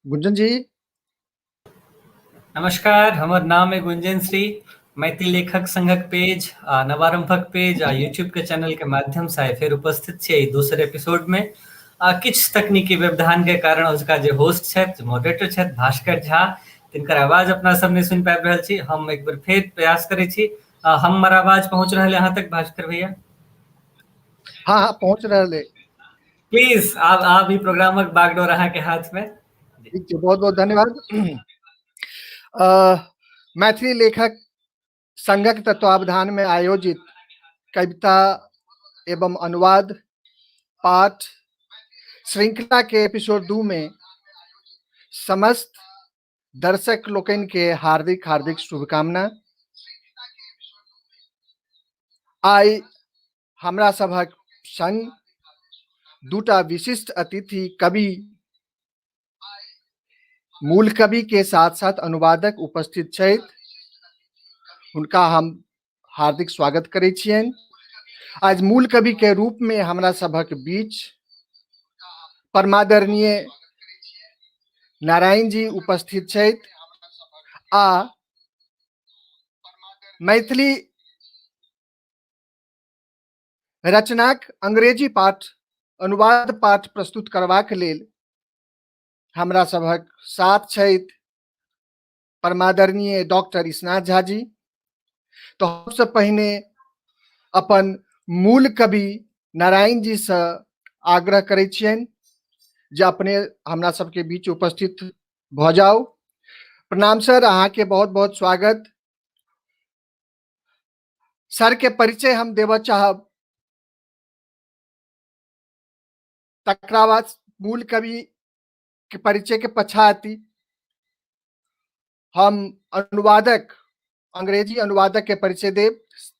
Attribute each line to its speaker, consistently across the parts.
Speaker 1: गुंजन जी।
Speaker 2: नमस्कार, हमर नाम है गुंजन श्री। मैथिली लेखक संघक पेज आ नवारंभक पेज आ यूट्यूब के चैनल के माध्यम से आइ फेर उपस्थित छी एहि दोसर एपिसोड में। आ किछु तकनीकी व्यवधान के कारण अजुका जे होस्ट छथि, मॉडरेटर छथि भास्कर झा, तिनकर आवाज अपना सब नहि सुनि पाबि रहल छी। हम एक बेर फेर प्रयास करै छी। हमर आवाज पहुंच रहल है अहाँ तक भास्कर भैया?
Speaker 1: हाँ हाँ, पहुंच रहल है।
Speaker 2: प्लीज आब आब ई प्रोग्रामक बागडोर अहाँ के हाथ में।
Speaker 1: ठीक छै, बहुत बहुत धन्यवाद। मैथिली लेखक संघक तत्वावधान में आयोजित कविता एवं अनुवाद पाठ श्रृंखला के एपिसोड 2 में समस्त दर्शक लोकनि के हार्दिक हार्दिक शुभकामना। आइ हमरा सभक संग दूटा विशिष्ट अतिथि कवि, मूल कवि के साथ साथ अनुवादक उपस्थित छथि। हुनका हम हार्दिक स्वागत करै छियनि। आज मूल कवि के रूप में हमरा सभक बीच परमादरणीय नारायण जी उपस्थित छथि आ मैथिली रचनाक अंग्रेजी पाठ, अनुवाद पाठ प्रस्तुत करबाक लेल हमरा सभक साथ छथि परमादरणीय डॉक्टर ईशनाथ झा जी। तो सबसे पहिने अपन मूल कवि नारायण जी से आग्रह करै छियनि जे अपने हमरा सबके बीच उपस्थित भऽ जाउ। प्रणाम सर, अहाँके बहुत बहुत स्वागत। सर के परिचय हम देबऽ चाहब, तकरा बाद मूल कवि के परिचय के पछाति हम अनुवादक, अंग्रेजी अनुवादक के परिचय देब।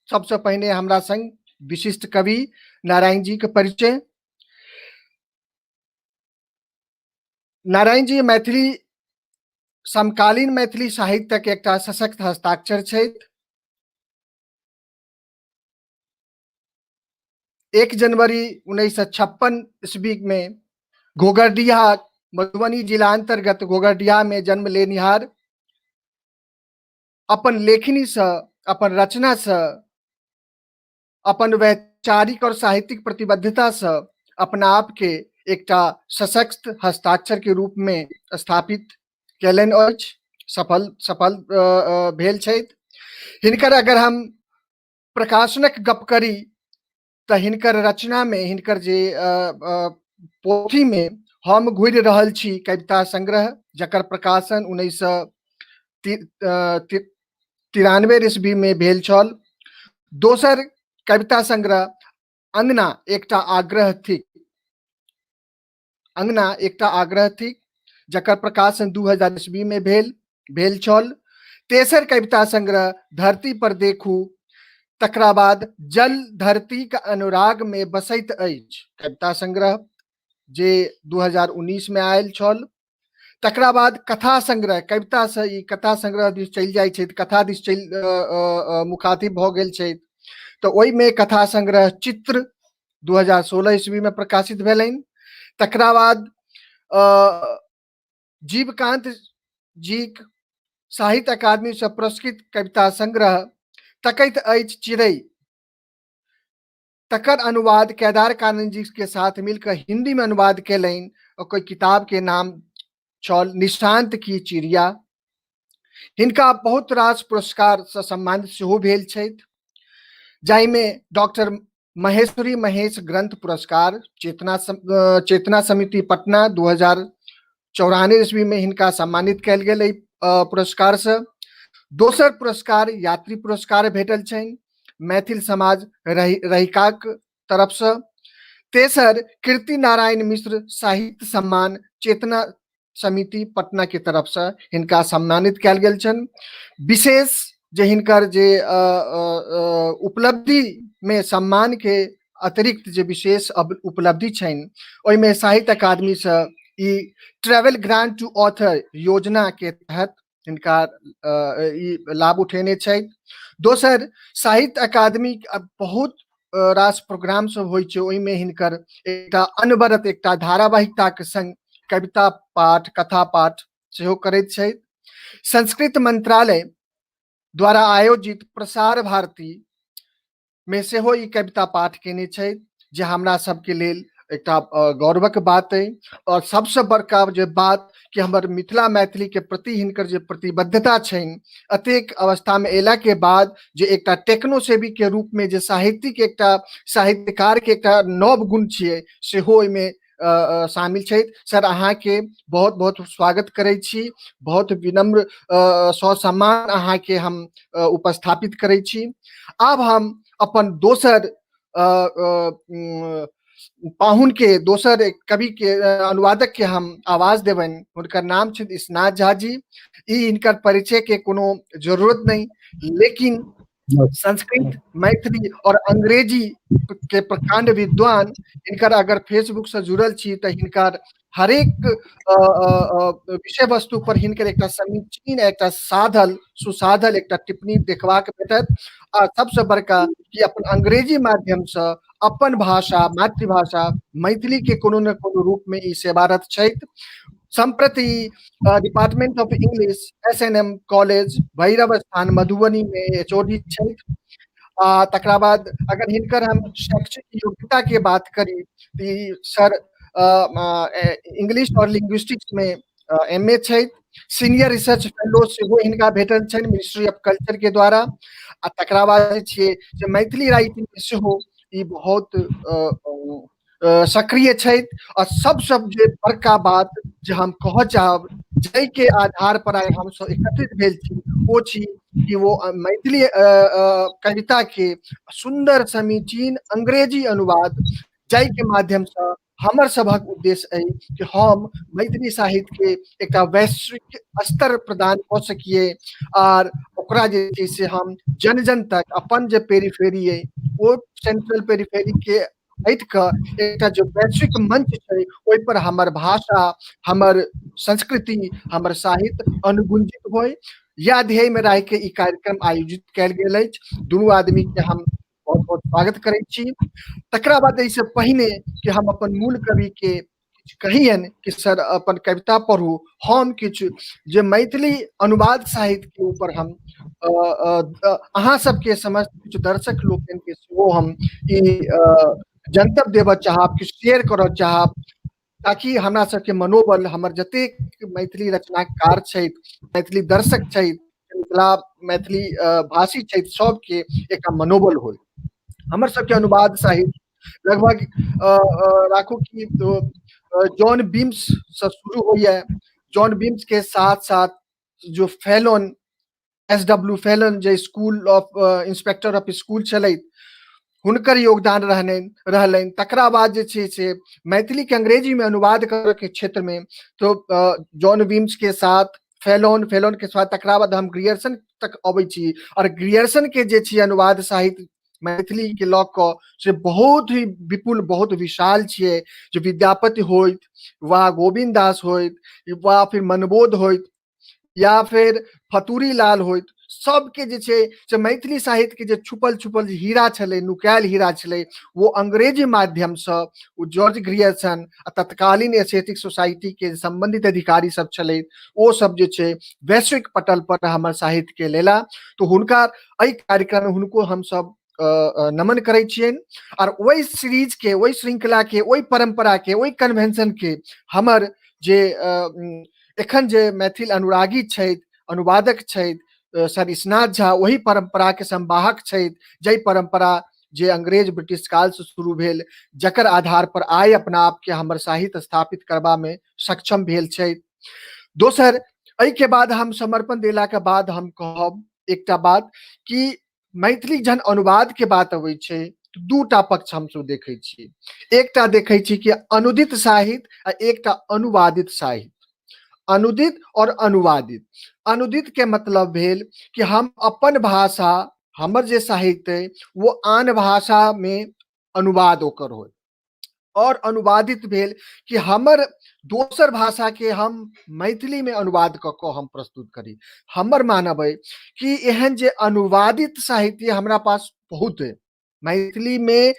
Speaker 1: सबसे पहिने हमरा संग विशिष्ट कवि नारायण जी के परिचय। नारायण जी मैथिली, समकालीन मैथिली साहित्य के एकटा सशक्त हस्ताक्षर छथि। 1 जनवरी 1956 ईस्वी में घोघरडीहा, मधुबनी जिला अंतर्गत घोघरडीहा में जन्म लेनिहार अपन लेखनी से, अपन रचना से, अपन वैचारिक और साहित्यिक प्रतिबद्धता से अपना आप के एकटा सशक्त हस्ताक्षर के रूप में स्थापित कयलनि अछि, सफल सफल भेल छथि। हिनकर अगर हम प्रकाशनक गप करी तऽ हिनकर रचना में, हिनकर जे पोथी में हम घुरि रहल छी कविता संग्रह, जकर प्रकाशन 1993 ईस्वी में भेल छल। दोसर कविता संग्रह अंगना एकटा आग्रह थिक, अंगना एकटा आग्रह थिक, जकर प्रकाशन 2000 ईस्वी में भेल भेल छल। तेसर कविता संग्रह धरती पर देखू, तकरा बाद जल धरती के अनुराग में बसैत अछि कविता संग्रह जे 2019 में आयल छल। तकरा बाद कथा संग्रह, कविता से ई कथा संग्रह दिस चलि जाइ छै, कथा दिस चलि मुखातिब भऽ गेल छै, तऽ ओहिमे कथा संग्रह चित्र 2016 ईस्वी में प्रकाशित भेलनि। तकरा बाद जीवकांत जीक साहित्य अकादमी से पुरस्कृत कविता संग्रह तकैत अछि चिड़ै, तकर अनुवाद केदार कानन जी के साथ मिलकर हिंदी में अनुवाद केलनि। ओकर किताब के नाम छल निशांत की चिड़िया। हिनका बहुत रास पुरस्कार से सम्मानित सेहो भेल छथि, जाहिमे डॉक्टर महेश्वरी महेश ग्रंथ पुरस्कार चेतना चेतना समिति पटना 2094 ईस्वी में हिनका सम्मानित कयल गेल एहि पुरस्कार से। दोसर पुरस्कार यात्री पुरस्कार भेटल छनि मैथिल समाज रहिकाक तरफ से। तेसर कीर्ति नारायण मिश्र साहित्य सम्मान चेतना समिति पटना के तरफ से हिनका सम्मानित कयल गेल छनि। विशेष जे हिनकर जे उपलब्धि में सम्मान के अतिरिक्त जे विशेष उपलब्धि छनि ओहिमे साहित्य अकादमी से ई ट्रेवल ग्रांट टू ऑथर योजना के तहत हिनका ई लाभ उठेने छथि। दोसर साहित्य अकादमी बहुत रास प्रोग्राम सब होइ छै, ओहिमे हिनकर एकटा अनवरत एकटा धारावाहिकता के संग कविता पाठ, कथा पाठ सेहो करैत छथि। संस्कृत मंत्रालय द्वारा आयोजित प्रसार भारती मे सेहो ई कविता पाठ केने छथि, जे हमरा सबके लेल एकटा गौरवक बात अइ। और सबसँ बड़का जे बात कि हमर मिथिला मैथिली के प्रति हिनकर जे प्रतिबद्धता छनि, अतेक अवस्था में एला के बाद जे एकटा टेक्नोसेवी के रूप में जे साहित्यिक एकटा साहित्यकार के एकटा नव गुण छियै, सेहो ओहिमे शामिल छथि। सर, अहाँके बहुत बहुत स्वागत करै छी, बहुत विनम्र ससम्मान अहाँके हम उपस्थापित करै छी। आब हम अपन दोसर पाहुन के, दोसर एक कवि के, अनुवादक के हम आवाज देबनि। हुनकर नाम छनि ईशनाथ झा जी। ई हिनकर परिचय के कोनो जरूरत नहीं, लेकिन संस्कृत, मैथिली और अंग्रेजी के प्रकांड विद्वान, हिनकर अगर फेसबुक से जुड़ल छी तऽ हिनकर हरेक विषय वस्तु पर हिनकर एकटा समीचीन, एकटा साधल सुसाधल एकटा टिप्पणी देखबाक भेटत। आ सबसँ बड़का कि अपन अंग्रेजी माध्यम से अपन भाषा, मातृभाषा मैथिली के कोनो न कोनो रूप में ई सेवारत छथि। सम्प्रति department of English, S N M college, Bhairav Sthan, Madhubani में एच ओ डी छथि। आ तकरा बाद अगर हिनकर हम शैक्षिक योग्यता के बात करी तऽ ई सर इंग्लिश और लिंग्विस्टिक्स में एम ए छथि। सीनियर रिसर्च फेलो सेहो हिनका भेटल छनि मिनिस्ट्री ऑफ कल्चर के द्वारा। आ तकरा बाद जे छियै जे मैथिली राइटिंग में सेहो ई बहुत सक्रिय छथि। आ सबसँ जे बड़का बात जे हम कहऽ चाहब, जाहिके आधार पर आइ हमसब एकत्रित भेल छी, ओ छी कि वो मैथिली कविता के सुन्दर समीचीन अंग्रेजी अनुवाद, जाहिके माध्यमसँ हमर सभक उद्देश्य अइ कि हम मैथिली साहित्य के एकटा वैश्विक स्तर प्रदान कऽ सकिए आर ओकरा जे छै से हम जन जन तक, अपन जे पेरिफेरी अइ ओ सेंट्रल पेरिफेरी के हटि कऽ एकटा जे वैश्विक मंच छै ओहि पर हमर भाषा, हमर संस्कृति, हमर साहित्य अनुगुंजित होय, यह ध्येय में राखि के ई कार्यक्रम आयोजित कयल गेल अछि। दुनू आदमी के हम बहुत बहुत स्वागत करै छी। तकरा बाद एहिसँ पहिने कि हम अपन मूल कवि के किछु कहियनि कि सर अपन कविता पढ़ू, हम किछु जे मैथिली अनुवाद साहित्य के ऊपर हम अहाँ सबके समस्त किछु दर्शक लोकनि के सेहो हम ई जनतब देबऽ चाहब, किछु शेयर करऽ चाहब, ताकि हमरा सबके मनोबल, हमर जतेक मैथिली रचनाकार छथि, मैथिली दर्शक छथि, मिथिला मैथिली भाषी छथि, सबके एकटा मनोबल होय। हमर सबके अनुवाद साहित्य लगभग राखू कि जॉन बीम्स से शुरू होइए। जॉन बीम्स के साथ साथ जो फेलोन, एस डब्ल्यू फेलन, जे school of inspector of school छलथि, हुनकर योगदान रहलनि। तकरा बाद जे छै से मैथिली के अंग्रेजी में अनुवाद करऽ के क्षेत्र में तो जॉन बीम्स के साथ फेलोन, फेलोन के साथ तकरा बाद हम ग्रियर्सन तक अबै छी। और ग्रियर्सन के जे छै अनुवाद साहित्य मैथिली के लऽ कऽ से बहुत ही विपुल, बहुत विशाल छियै। जे विद्यापति होइत वा गोविन्द दास होइत वा फिर मनबोध होइत या फिर फतूरी लाल होइत, सबके जे छै से मैथिली साहित्य के जे छुपल छुपल हीरा छलै, नुकायल हीरा छलै, वो अंग्रेजी माध्यमसँ ओ जॉर्ज ग्रियर्सन आ तत्कालीन एशियाटिक सोसाइटी के संबंधित अधिकारी सब छलै, ओ सब जे छै वैश्विक पटल पर हमर साहित्य के लेला। तो हुनका एहि कार्यक्रम में हुनको हमसब नमन करै छियनि। और ओहि सीरीज के, ओहि श्रृंखला के, ओहि परंपरा के, ओहि कन्वेंशन के हमर जे एखन जे मैथिल अनुरागी छथि, अनुवादक छथि, सर ईशनाथ झा ओहि परंपरा के संवाहक छथि, जाहि परंपरा जे अंग्रेज ब्रिटिश काल से शुरू भेल, जकर आधार पर आइ अपना आप के हमर साहित्य स्थापित करबा में सक्षम भेल छथि। दोसर, एहि के बाद हम समर्पण देला के बाद हम कहब एकटा बात कि मैथिली जहन अनुवाद के बात अबै छै तऽ दूटा पक्ष हमसब देखै छी। एकटा देखै छी कि अनुदित साहित्य आ एकटा अनुवादित साहित्य। अनुदित और अनुवादित। अनुदित के मतलब भेल कि हम अपन भाषा, हमर जे साहित्य अइ वो आन भाषा में अनुवाद ओकर होय, और अनुवादित भेल कि हमर दोसर भाषा के हम मैथिली में अनुवाद कऽ कऽ हम प्रस्तुत करी। हमर मानब अइ कि एहन जे अनुवादित साहित्य हमरा पास बहुत अइ। मैथिली में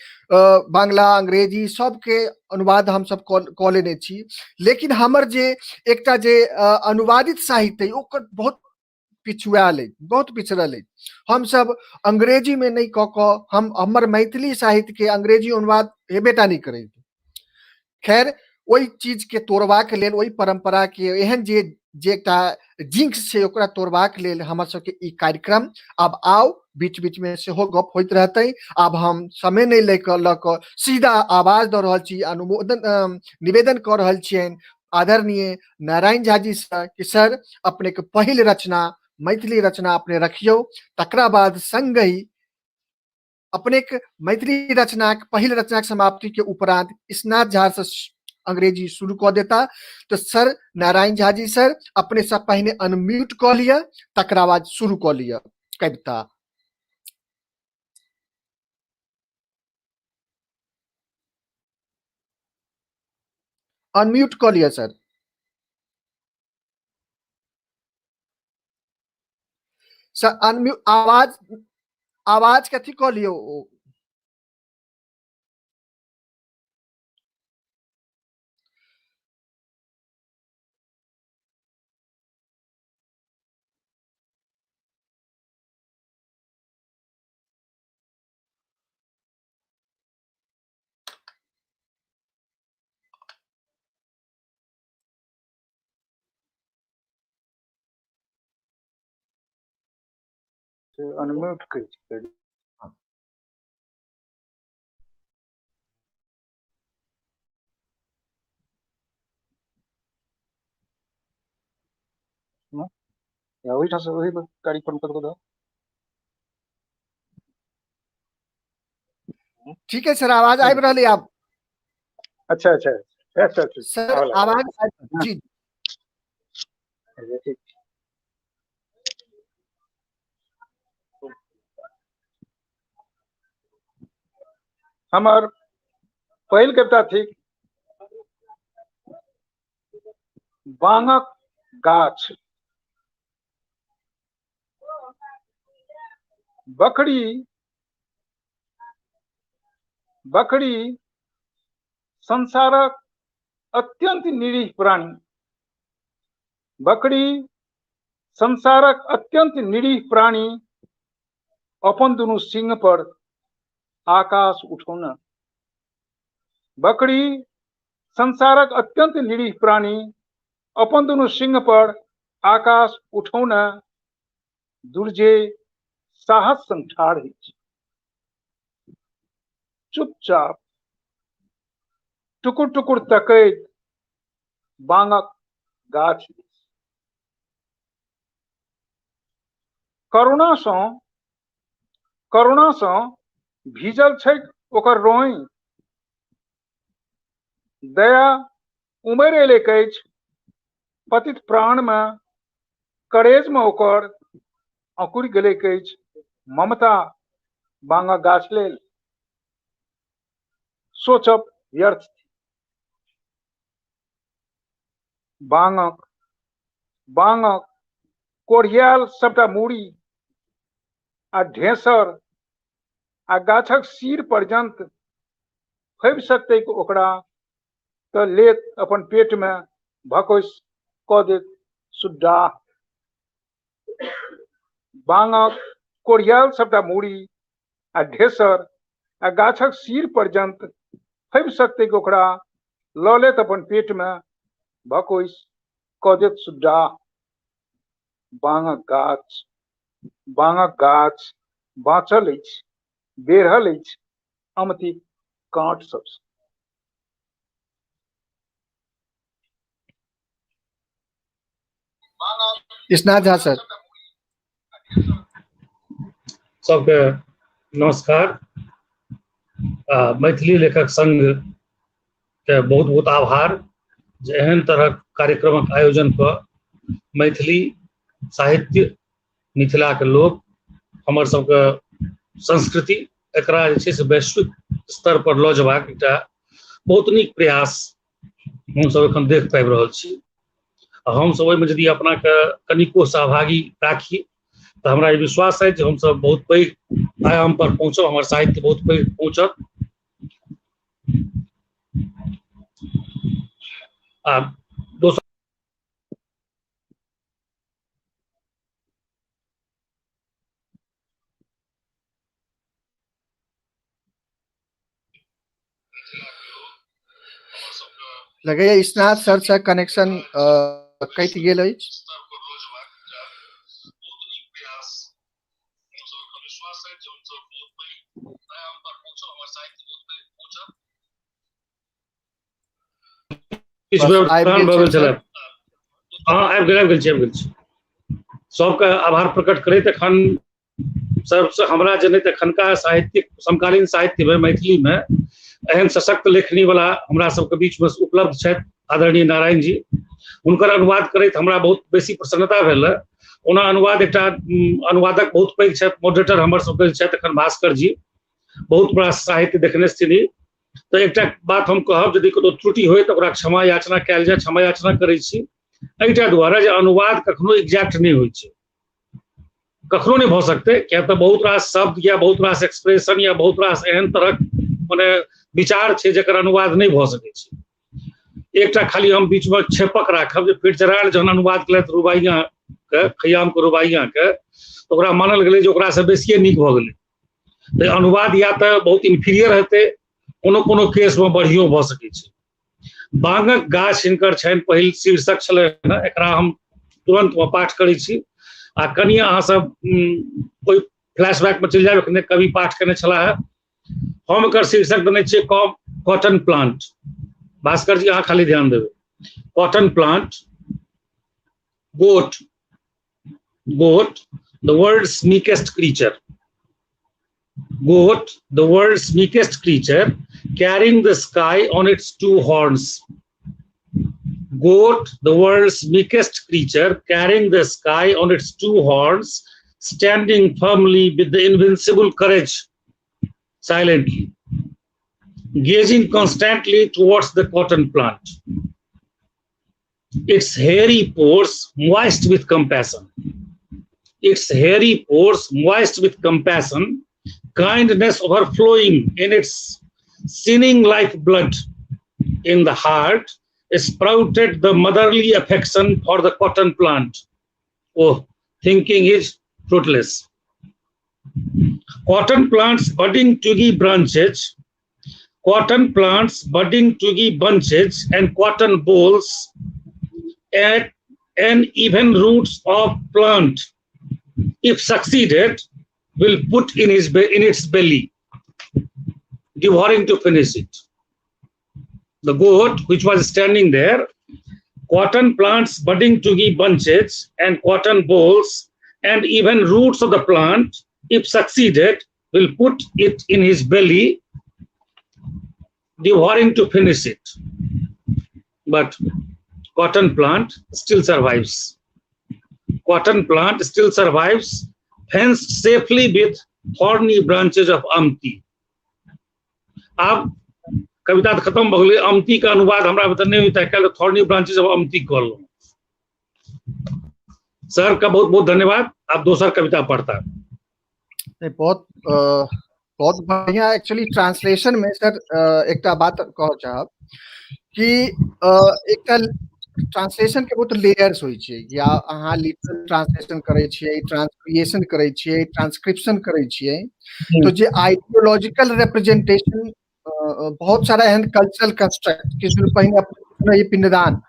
Speaker 1: बांग्ला अंग्रेजी सबके अनुवाद हम सब कऽ लेने छी, लेकिन हमर जे एकटा जे अनुवादित साहित्य अइ ओकर बहुत पिछुआयल अइ, बहुत पिछड़ल अइ। हमसब अंग्रेजी में नहि कऽ कऽ हम हमर मैथिली साहित्य के अंग्रेजी अनुवाद हेबेटा नहि करैत। खैर ओहि चीज के तोड़बाक लेल, ओहि परंपरा के एहन जे जे एकटा जिंक्स छै ओकरा तोड़बाक लेल हमर सबके ई कार्यक्रम आब आउ बीच बीच में सेहो गप होइत रहतै। आब हम समय नहि लऽ कऽ सीधा आवाज दऽ रहल छी, अनुमोदन निवेदन कऽ रहल छियनि आदरणीय नारायण झा जी से कि सर अपने के पहिल रचना मैथिली रचना अपने रखियौ, तकरा बाद संगहि अपने के मैथिली रचनाक पहिल रचनाक समाप्ति के उपरांत स्नात झा से अंग्रेजी शुरू कऽ देता। तो सर नारायण झा जी सर अपने सब पहिने अनम्यूट कऽ लिअ, तकरा बाद शुरू कऽ लिअ कविता। अनम्यूट कऽ लिअ सर। सर अनम्यूट आवाज, आवाज कथी कऽ लियौ?
Speaker 3: अनम्यूट कर। ओहि कार्यक्रम कर दो।
Speaker 1: ठीक है सर, आवाज आबि रहल है आप?
Speaker 3: अच्छा अच्छा अच्छा अच्छा
Speaker 1: सर आवाज जी
Speaker 3: ठीक। हमर पहिल कविता थिक बांगक गाछ। बकरी बकरी संसारक अत्यंत निरीह प्राणी, बकरी संसारक अत्यंत निरीह प्राणी अपन दुनू सिंह पर आकाश उठौना। बकरी संसारक अत्यंत निरीह प्राणी अपन दुनू सिंह पर आकाश उठौना दुर्जे साहस संग ठाढ़ अछि। चुपचाप टुकुर टुकुर तकैत बांगक गाछ। करुणा सँ भीजल छैक ओकर रोई, दया उमड़ि एलैक अछि पतित प्राण मे, करेज मे ओकर अकुरि गेलैक अछि ममता बांगक गाछ लेल। सोचब व्यर्थ। बांगक बांगक कोढ़ियाल सबटा मूड़ी आ ढेसर आ गाछक सिर पर्यंत फबि सकतैक ओकरा तऽ लेत अपन पेट मे भकोसि कऽ देत सुड्डाह। बांगक कोढ़ियाल सबटा मूड़ी आ ढेसर आ गाछक सिर पर्यंत फबि सकतैक ओकरा, लऽ लेत अपन पेट मे भकोसि कऽ देत सुड्डाह। बांगक गाछ बांगक गाछ बाँचल अछि, बेढ़ल अछि अमती काँट सबसँ।
Speaker 1: स्नात झा सर।
Speaker 4: सबके नमस्कार। मैथिली लेखक संघ के बहुत बहुत आभार जे एहन तरहक कार्यक्रमक आयोजन कऽ मैथिली साहित्य, मिथिला के लोक, हमर सबके संस्कृति, एकरा जे छै से वैश्विक स्तर पर लऽ जेबाक एकटा बहुत नीक प्रयास हमसब एखन देख पाबि रहल छी। आ हमसब ओहिमे यदि अपनाके कनिको सहभागी राखी तऽ हमरा ई विश्वास अछि जे हमसब बहुत पैघ आयाम पर पहुँचब, हमर साहित्य बहुत पैघ पहुँचत। आ दोसर
Speaker 1: लगैया ईशनाथ सर से कनेक्शन कटि गेल अछि।
Speaker 4: किछु व्यवधान भऽ गेल छलै। हँ, आबि गेल, आबि गेल छी, आबि गेल छी। सबके आभार प्रकट करैत एखन सबसँ हमरा जनैत एखनका साहित्यिक समकालीन साहित्यमे मैथिलीमे एहन सशक्त लेखनी वाला हमरा सबके बीचमे उपलब्ध छथि आदरणीय नारायण जी। हुनकर अनुवाद करैत हमरा बहुत बेसी प्रसन्नता भेल। ओना अनुवाद एकटा अनुवादक बहुत पैघ छथि, मॉडरेटर हमर सबके छथि एखन भास्कर जी, बहुत बड़ा साहित्य देखने छथिन। तऽ एकटा बात हम कहब, यदि कतौ त्रुटि होय तऽ ओकरा क्षमा याचना कयल जाय। क्षमा याचना करै छी एहिटा दुआरे जे अनुवाद कखनो एग्जैक्ट नहि होइ छै, कखनो नहि भऽ सकतै, किया तऽ बहुत रास शब्द या बहुत रास एक्सप्रेशन या बहुत रास एहन तरहक मने विचार छै जकर अनुवाद नहि भऽ सकै छै। एकटा खाली हम बीचमे क्षेपक राखब जे फिट्जराल्ड जहन अनुवाद केलथि रुबाइया के, खैयाम के रुबाइया के, तऽ ओकरा मानल गेलै जे ओकरासँ बेसिए नीक भऽ गेलै। तऽ अनुवाद या तऽ बहुत इन्फीरियर हेतै, कोनो कोनो केसमे बढ़ियो भऽ सकै छै। बांगक गाछ हिनकर छनि पहिल शीर्षक छलनि, एकरा हम तुरंत पाठ करै छी आ कनि अहाँ सब ओहि फ्लैशबैक मे चलि जायब, एखने कवि पाठ केने छलाह। हम एकर शीर्षक देने छियै कॉटन प्लांट। भास्कर जी अहाँ खाली ध्यान देबै। Cotton plant, goat, goat the world's meekest creature, goat the world's meekest creature carrying the sky on its two horns, goat the world's meekest creature carrying the sky on its two horns, standing firmly with the invincible courage, silently gazing constantly towards the cotton plant, its hairy pores moist with compassion, its hairy pores moist with compassion, kindness overflowing in its sinning life blood. In the heart sprouted the motherly affection for the cotton plant. Oh, thinking is fruitless. Cotton plants budding twiggy branches, cotton plants budding twiggy bunches and cotton bolls at and even roots of plant, if succeeded, will put in his in its belly, devouring to finish it. The goat which was standing there, cotton plants budding twiggy bunches and cotton bolls and even roots of the plant, if succeeded, will put it in his belly, devouring to finish it. But cotton plant still survives. Cotton plant still survives, fenced safely with thorny branches of amti. आब कविता तऽ खत्म भऽ गेलै। अमती के अनुवाद हमरा बता नहि होइत, काल्हि थॉर्नी ब्रांचेज ऑफ अमती कहलहुँ। सर का बहुत बहुत धन्यवाद। आप दोसर कविता पढ़ता।
Speaker 1: नहीं, बहुत बहुत बढ़िया। एक्चुअली ट्रांसलेशन में सर एकटा बात कहऽ चाहब कि एकटा ट्रांसलेशन के बहुत लेयर्स होइ छै, या अहाँ लिटरल ट्रांसलेशन करै छियै, ट्रांसक्रिएशन करै छियै, ट्रांसक्रिप्शन करै छियै, तो जे आइडियोलॉजिकल रिप्रेजेंटेशन, बहुत सारा एहन कल्चरल कंस्ट्रक्ट, किछु दिन पहिने ई पिंडदान,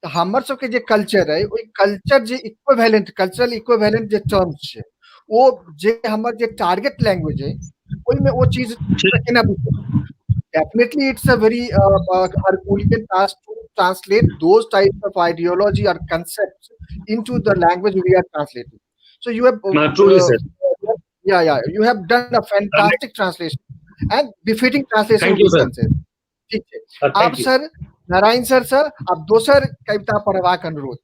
Speaker 1: तऽ हमर सबके जे कल्चर अइ, ओहि कल्चर जे इक्विवेलेंट, कल्चरल इक्विवेलेंट जे टर्म्स छै, ओ जे हमर जे टारगेट लैंग्वेज अइ, ओहिमे ओ चीज केना बुझबै। Definitely it's a very Herculean task to translate those types of ideology or concepts into the language we are translating. So you have
Speaker 4: truly said.
Speaker 1: Yeah, you have done a fantastic translation and befitting translation.
Speaker 4: Thank you, sir.
Speaker 1: ठीक छै। आब sir Narayan sir sir आब दोसर कविता पढ़बाक अनुरोध।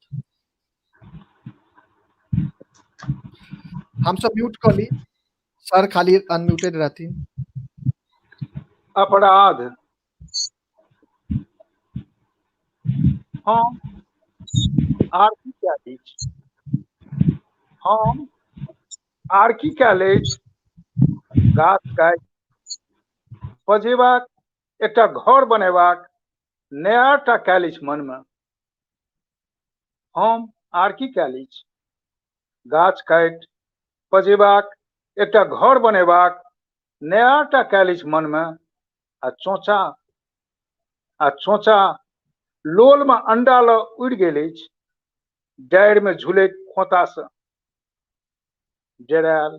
Speaker 1: हम सब mute कऽ ली, सर खाली अनम्यूटेड रहथिन।
Speaker 3: अपराध। हम आर की कयल अछि, हम आर की कयल अछि, गाछ काटि पजेबाक एकटा घर बनेबाक नया टा कयल अछि मनमे। हम आर की कयल अछि? गाछ काटि पजेबाक एकटा घर बनेबाक नया टा कयल अछि मनमे। आ चोंचा, आ चोंचा लोलमे अंडा लऽ उड़ि गेल अछि डारिमे झुलैत खोंतासँ डेरायल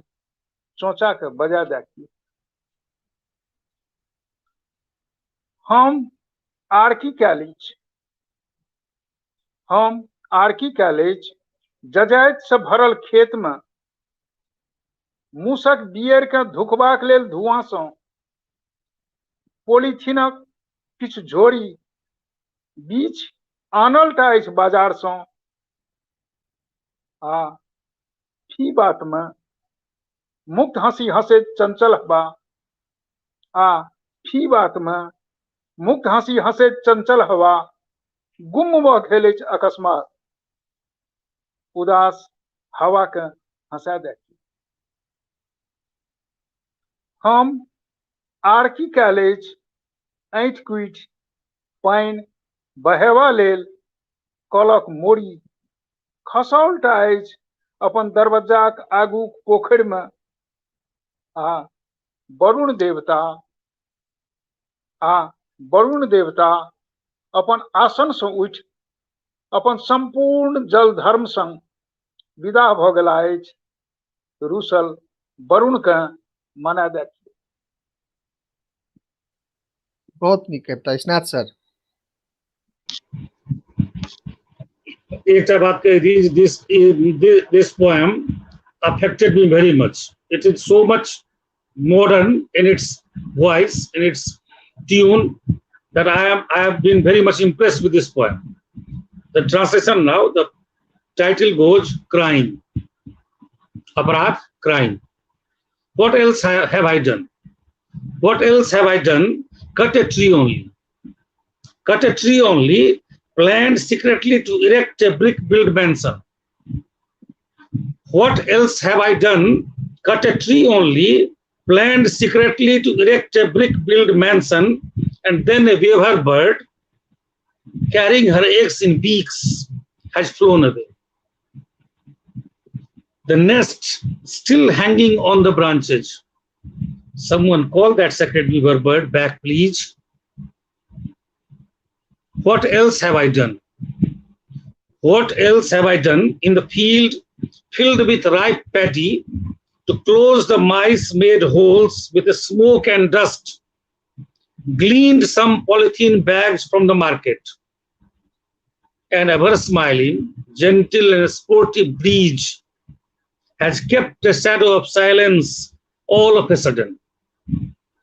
Speaker 3: चोंचाके बजा दए की। हम आर की कयल अछि? हम आर की कयल अछि? जजातिसँ भरल खेतमे मूसक बियरकेँ धुकबाक लेल धुआँसँ पोलिथिनक किछु झोरी बीछ आनल टा अछि बाजारसँ आ फी बातमे मुक्त हँसी हँसैत चंचल हवा आ फी बातमे मुक्त हँसी हँसैत चंचल हवा गुम्म भऽ गेल अछि अकस्मात। उदास हवाके हँसा दे। हम आर की कयल अछि? ऐंठ कुठि पानि बहेबा लेल कलक मोड़ी खसौल टा अछि अपन दरबज्जाक आगूक पोखरिमे आ वरुण देवता, आ वरुण देवता अपन आसनसँ उठि अपन सम्पूर्ण जल धर्म संग विदा भऽ गेला अछि। रूसल वरुणकेँ मना दे।
Speaker 1: बहुत नीक कविता स्नात सर।
Speaker 4: एकटा बात कहि दी, this poem affected me very much. It is so much modern in its voice, in its tune, that I have been very much impressed with this poem. The translation now, the title goes Crime. Aparadh, crime. What else have I done? What else have I done? Cut a tree only. Cut a tree only, planned secretly to erect a brick-built mansion. What else have I done? Cut a tree only, planned secretly to erect a brick-built mansion, and then a weaver bird, carrying her eggs in beaks, has flown away. The nest still hanging on the branches. Someone call that sacred weaver bird back, please. What else have I done? What else have I done in the field filled with ripe paddy to close the mice-made holes with smoke and dust, gleaned some polythene bags from the market. An ever-smiling, gentle and sportive breeze has kept a shadow of silence all of a sudden.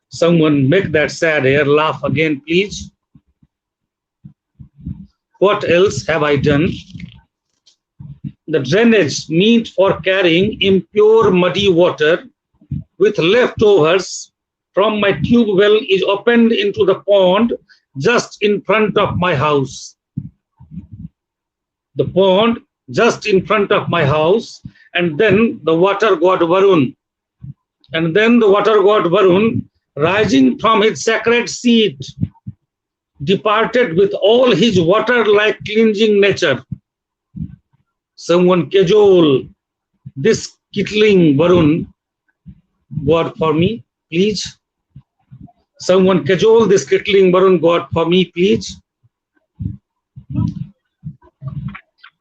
Speaker 4: Someone make that sad air laugh again, please. What else have I done? The drainage meant for carrying impure muddy water with leftovers from my tube well is opened into the pond just in front of my house. The pond just in front of my house, and then the water god Varun. And then the water god Varun, rising from his sacred seat, departed with all his water-like cleansing nature. Someone cajole this kittling Varun god for me, please. Someone cajole this kittling Varun god for me, please.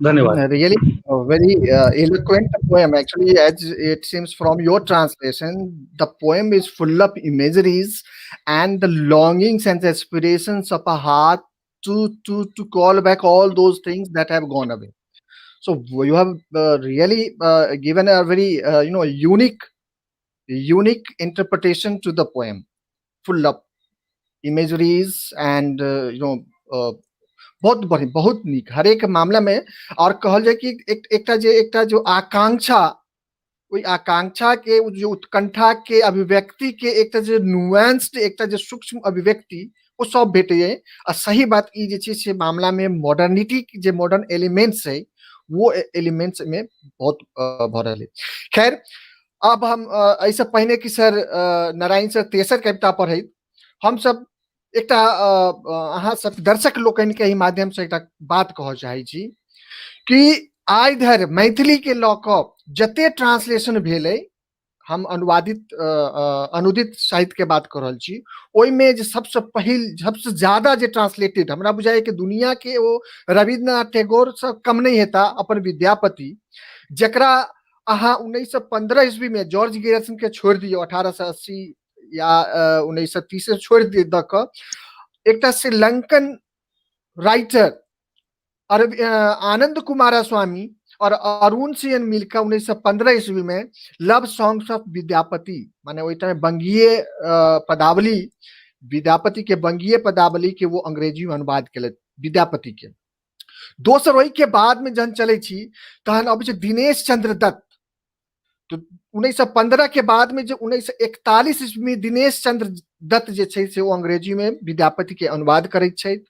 Speaker 4: धन्यवाद।
Speaker 1: Really a very eloquent poem. Actually, as it seems from your translation, the poem is full of imageries and the longings and aspirations of a heart to call back all those things that have gone away. So you have really given a very unique interpretation to the poem, full of imageries and बहुत बढ़िया, बहुत नीक हरेक मामला में। और कहल जाय कि एकटा जो आकांक्षा, ओहि आकांक्षा के जो उत्कंठा के अभिव्यक्ति के एकटा जे नुएंस्ड, एकटा जे सूक्ष्म अभिव्यक्ति ओ सब भेटैए। आ सही बात ई जे छै से मामला में मॉडर्निटी जे मॉडर्न एलिमेंट्स है वो एलिमेंट्स में बहुत भरल है। खैर अब हम एहिसँ पहिने कि सर नारायण सर तेसर कविता पढ़ैत, हमसब एकटा अहाँ सब दर्शक लोकनि के एहि माध्यम से एकटा बात कहऽ चाहै छी कि आइ धरि मैथिली के लऽ कऽ जते ट्रांसलेशन भेलै, हम अनुवादित अनुदित साहित्य के बात कऽ रहल छी, ओहिमे जे सबसँ पहिल सबसँ ज्यादा जे ट्रांसलेटेड हमरा बुझाइए कि दुनिया के ओ रविन्द्रनाथ टैगोर सँ कम नहि हेता अपन विद्यापति, जकरा अहाँ 1915 ईस्वी में जॉर्ज ग्रियर्सन के छोड़ि दियौ, 1880 या 1930 छोड़ि दऽ कऽ एकटा श्रीलंकन राइटर आनंद कुमारा स्वामी और अरुण सिंह मिलकर 1915 ईस्वी में लव सॉन्ग्स ऑफ विद्यापति, माने ओहि टाइम बंगीय पदावली, विद्यापति के बंगीय पदावली के वो अंग्रेजी में अनुवाद केलथि विद्यापति के। दोसर ओहि के बाद में जहन चलै छी तहन अबै छै दिनेश चंद्र दत्त। तो 1915 के बाद में जे 1941 ईस्वी में दिनेश चंद्र दत्त जे छै से ओ अंग्रेजी में विद्यापति के अनुवाद करैत छथि।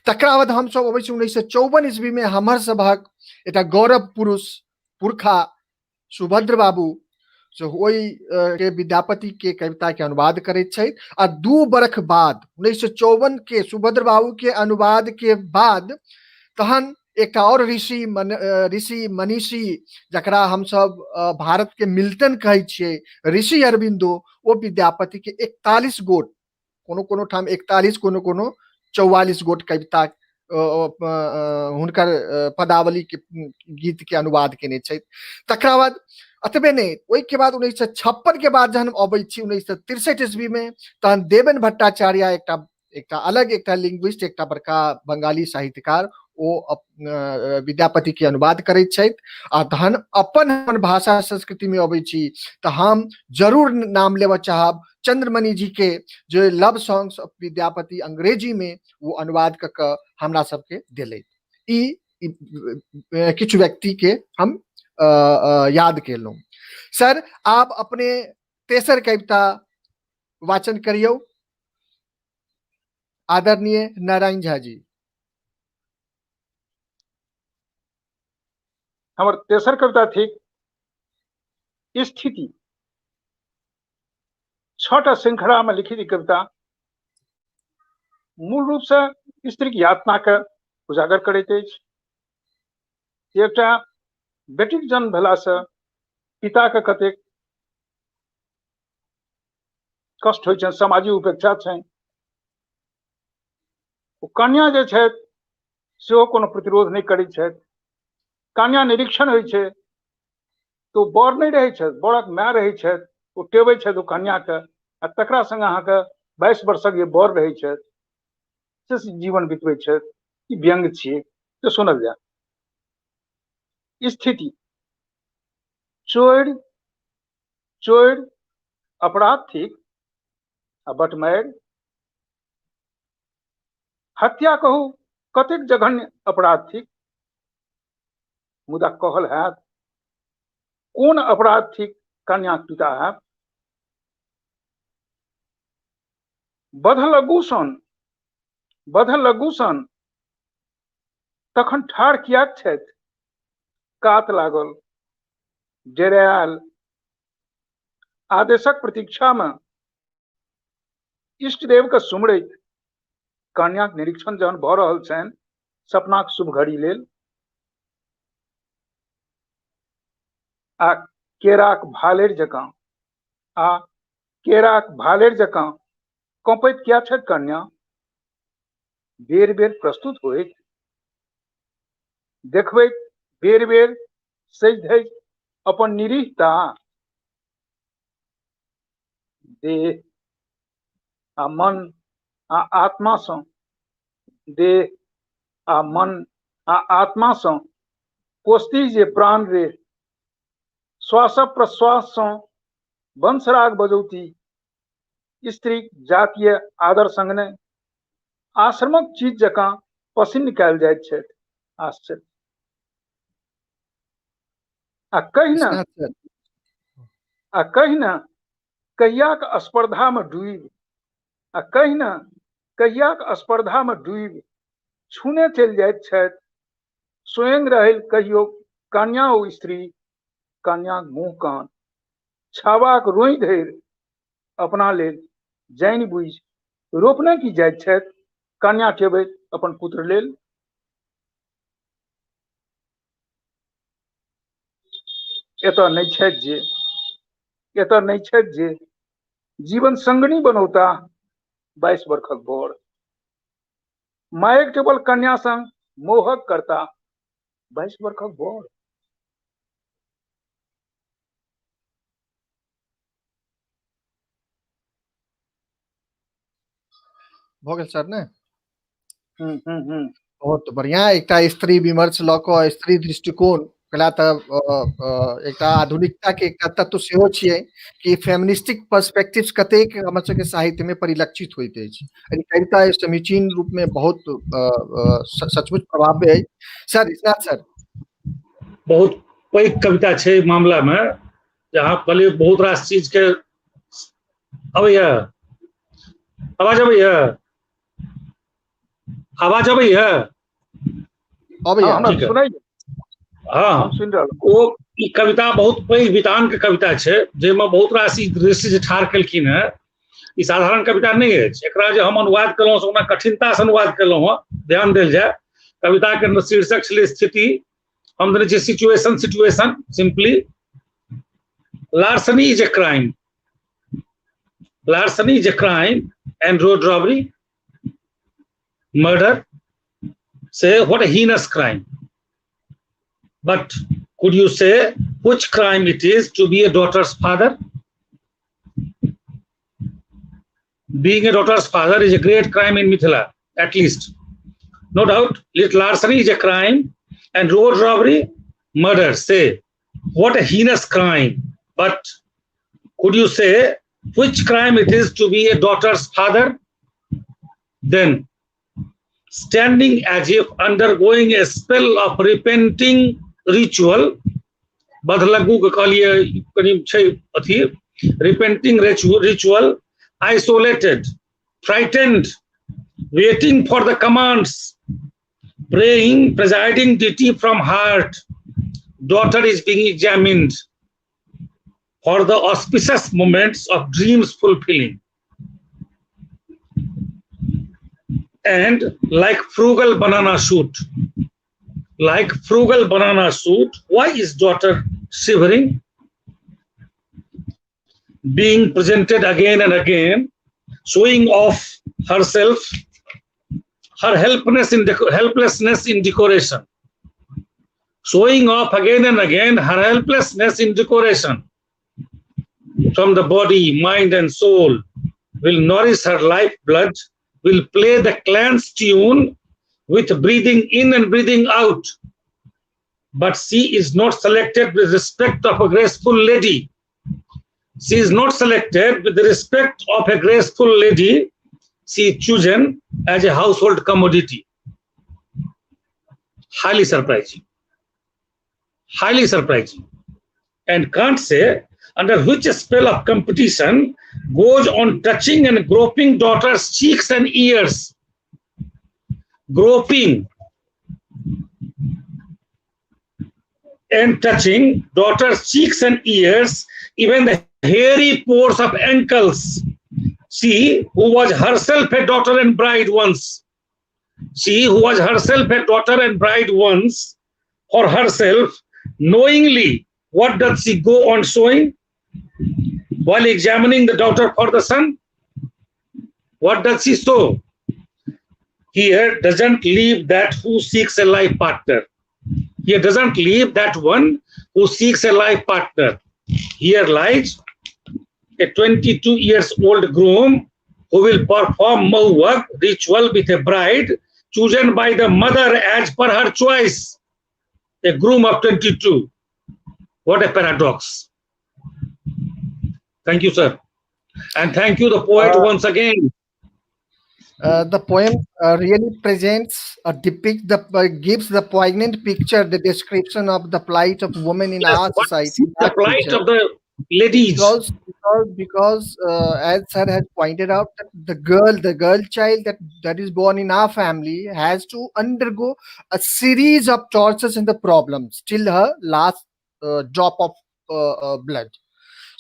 Speaker 1: तकरा बाद हमसब अबै छी 1954 ईस्वी में हमर सभक एकटा गौरव पुरुष पुरखा सुभद्र बाबू से ओहि के विद्यापति के कविता के अनुवाद करैत छथि। आ 2 बरख बाद 1954 के सुभद्र बाबू के अनुवाद के बाद तहन एकटा और ऋषि मनीषी जकरा हमसब भारत के मिल्टन कहै छियै, ऋषि अरविंदो, ओ विद्यापति के 41 गोट, कोनो कोनो ठाम 41, कोनो कोनो 44 गोट कविता हुनकर पदावली के गीत के अनुवाद केने छथि। तकरा बाद एतबे नहि, ओहिके बाद 1956 के बाद जहन अबै छी 1963 ईस्वी में, तहन देवेन भट्टाचार्य एकटा अलग एकटा लिंग्विस्ट, एकटा बड़का बंगाली साहित्यकार, ओ विद्यापति के अनुवाद करैत छथि। आ तहन अपन अपन भाषा संस्कृति में अबै छी तऽ हम जरूर नाम लेबऽ चाहब चंद्रमणि जी के, जे लव सॉन्ग्स ऑफ विद्यापति अंग्रेजी में वो अनुवाद कऽ कऽ हमरा सबके देलथि। ई किछु व्यक्ति के हम याद केलहुँ। सर आप अपने तेसर कविता वाचन करियौ आदरणीय नारायण झा जी।
Speaker 3: हमर तेसर कविता थिक स्थिति। 6टा श्रृंखला में लिखित ई कविता मूल रूप से स्त्री के यातना के उजागर करैत अछि। एकटा बेटीक जन्म भेला से पिता के कतेक कष्ट होइ छनि, सामाजिक उपेक्षा छनि। ओ कन्या जे छथि सेहो कोनो प्रतिरोध नहि करैत छथि। कन्या निरीक्षण होइ छै तऽ ओ बर नहि रहै छथि, बरक माय रहै छथि, ओ टेबै छथि ओ कन्याके, आ तकरा संग अहाँके 22 वर्षक जे बर रहै छथि से जीवन बितबै छथि। ई व्यंग्य छियै, से सुनल जाय। स्थिति चोरि चोरि अपराध थिक आ बटमारि हत्या कहू कतेक जघन्य अपराध थिक, मुदा कहल हैत कोन अपराध थिक कन्याक पिता हैत। बधलगू सन तखन ठाढ़ किएक छथि, कात लागल डेरायल आदेशक प्रतीक्षा में इष्टदेव के सुमरैत कन्याक निरीक्षण जहन भऽ रहल छनि सपनाक शुभ घड़ी लेल, आ केराक भालेर जकाँ आ केराक भालेर जकाँ कँपैत किया छथि कन्या, बेर बेर प्रस्तुत होइत देखबैत बेर बेर सजि धजि अपन निरीहता, देह आ मन आ आत्मा सँ, देह आ मन आ आत्मा सँ पोसती जे प्राण रे, श्वास प्रश्वास सँ वंशराग बजौती, स्त्री जातीय आदर संग नहि आश्रमक चीज जकाँ पसिन्न कयल जाइत छथि। आश्चर्य। आ कहिना कहियाक स्पर्धा में डूबि, आ कहिना कहियाक स्पर्धा में डूबि छूने चलि जाइत छथि। स्वयं रहल कहियो कन्या ओ स्त्री, कन्याक मुँह कान छावाक रोई धरि अपना लेल जानि बुझि रोपने की जाइत छथि कन्या टेबैत अपन पुत्र लेल। एतऽ नहि छथि जे, एतऽ नहि छथि जे जीवन संगनी बनौता 22 बरखक बर। मायक टेबल कन्या संग मोहक करता 22 बरखक बर।
Speaker 1: भऽ गेल सर ने? बहुत बढ़िया। एकटा स्त्री विमर्श लऽ कऽ स्त्री दृष्टिकोण कला तऽ एकटा आधुनिकता के एकटा तत्व सेहो छियै कि फेमिनिस्टिक पर्सपेक्टिव्स कतेक हमर सबके साहित्य में परिलक्षित होइत अछि। एहि कविता समीचीन रूप में बहुत सचमुच प्रभाव्य अछि। सर इस्नाथ सर।
Speaker 4: बहुत पैघ कविता छै मामला में, जहाँ कहलियै बहुत रास चीज के अबैया आवाज, अबैया आवाज, अबैया
Speaker 1: अबैया।
Speaker 4: हाँ, ओ ई कविता बहुत पैघ वितान के कविता छै, जाहिमे बहुत रास ई दृश्य जे ठाढ़ केलखिन हेँ, ई साधारण कविता नहि अछि। एकरा जे हम अनुवाद केलहुँ से ओना कठिनता से अनुवाद केलहुँ हँ, ध्यान देल जाय। कविता के शीर्षक छलै स्थिति, हम देने छियै situation. Situation simply larceny is a crime, larceny is a crime and road robbery, murder, say what a heinous crime. But could you say which crime it is to be a daughter's father? Being a daughter's father is a great crime in Mithila, at least. No doubt, larceny is a crime and road robbery, murder, say what a heinous crime. But could you say which crime it is to be a daughter's father? Then, standing as if undergoing a spell of repenting ritual, बधलग्गू के कहलिए कनि छै अथी, repenting ritual, isolated, frightened, waiting for the commands, praying presiding deity from heart, daughter is being examined for the auspicious moments of dreams fulfilling. And like frugal banana shoot, like frugal banana shoot, why is daughter shivering? Being presented again and again, showing off herself, her helplessness in decoration. Showing off again and again her helplessness in decoration. From the body, mind and soul will nourish her life blood, will play the clan's tune with breathing in and breathing out. But she is not selected with respect of a graceful lady. She is not selected with the respect of a graceful lady. She is chosen as a household commodity. Highly surprising. Highly surprising. And can't say under which spell of competition goes on touching and groping daughter's cheeks and ears. Groping and touching daughter's cheeks and ears, even the hairy pores of ankles. She who was herself a daughter and bride once, she who was herself a daughter and bride once, for herself, knowingly, what does she go on showing while examining the daughter for the son? What does she show? Here doesn't leave that who seeks a life partner. Here doesn't leave that one who seeks a life partner. Here lies a 22 years old groom who will perform Mahuak ritual with a bride chosen by the mother as per her choice. A groom of 22. What a paradox. Thank you, sir. And thank you, the poet, once again.
Speaker 1: The poem really presents, depicts, the gives the poignant picture, the description of the plight of women in
Speaker 4: Yes,
Speaker 1: our
Speaker 4: what
Speaker 1: society.
Speaker 4: The plight of the ladies.
Speaker 1: Because as sir has pointed out, that the girl child that is born in our family has to undergo a series of tortures and the problems till her last drop of blood.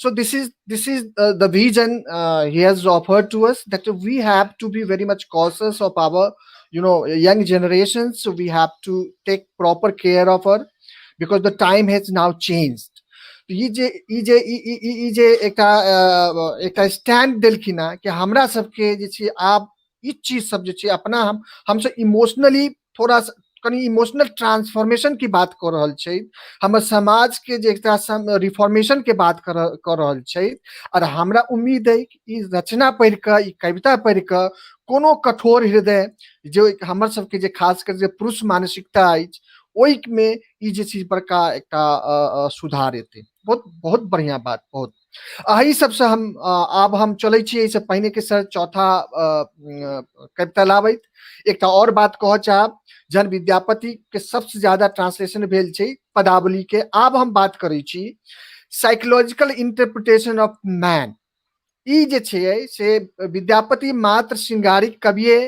Speaker 1: So this is the vision he has offered to us, that we have to be very much cautious of our young generation. So we have to take proper care of her, because the time has now changed. ई जे ई जे ई जे एकटा एकटा stand देलखिन हँ कि हमरा सबके जे छै आब ई चीज सब जे छै अपना हमसब इमोशनली थोड़ा कनि इमोशनल ट्रांसफॉर्मेशन की बात कऽ रहल छै, हमर समाज के जे एकटा रिफॉर्मेशन के बात कऽ रहल छै। और हमरा उम्मीद है कि ई रचना पढ़ि कऽ, ई कविता पढ़ि कऽ कोनो कठोर हृदय जे हमर सबके जे खास कर जे पुरुष मानसिकता अछि ओहिमे ई जे चीज बड़का एकटा सुधार एतै। बहुत बहुत बढ़िया बात, बहुत। एहि सबसँ हम आब हम चलै छी एहिसँ पहिने के सर चौथा कविता लाबैत एकटा और बात कहऽ चाहब। जहन विद्यापति के सबसे ज्यादा ट्रांसलेशन भेल छै पदावली के, आब हम बात करै छी साइकोलॉजिकल इंटरप्रिटेशन ऑफ मैन। ई जे छै से विद्यापति मात्र श्रृंगारिक कविये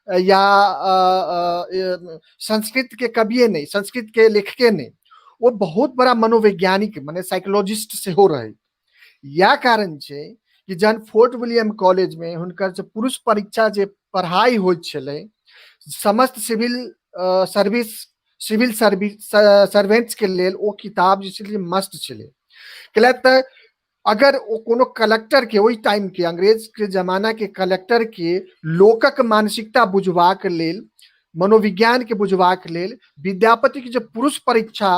Speaker 1: या संस्कृत के कविये नहीं, संस्कृत के लेखके नहीं, वो बहुत बड़ा मनोवैज्ञानिक माने साइकोलॉजिस्ट सेहो रहे। यह कारण छै कि जहन फोर्ट विलियम कॉलेज में हुनकर जे पुरुष परीक्षा जे पढ़ाई होइत छलै, समस्त सिविल सर्विस सर्वेंट्स के लेल ओ किताब जे छलै मस्ट छलै। कैला तऽ अगर ओ कोनो कलेक्टर के ओहि टाइम के अंग्रेज के जमाना के कलेक्टर के लोकक मानसिकता बुझबाक लेल, मनोविज्ञान के बुझबाक लेल विद्यापति के जे पुरुष परीक्षा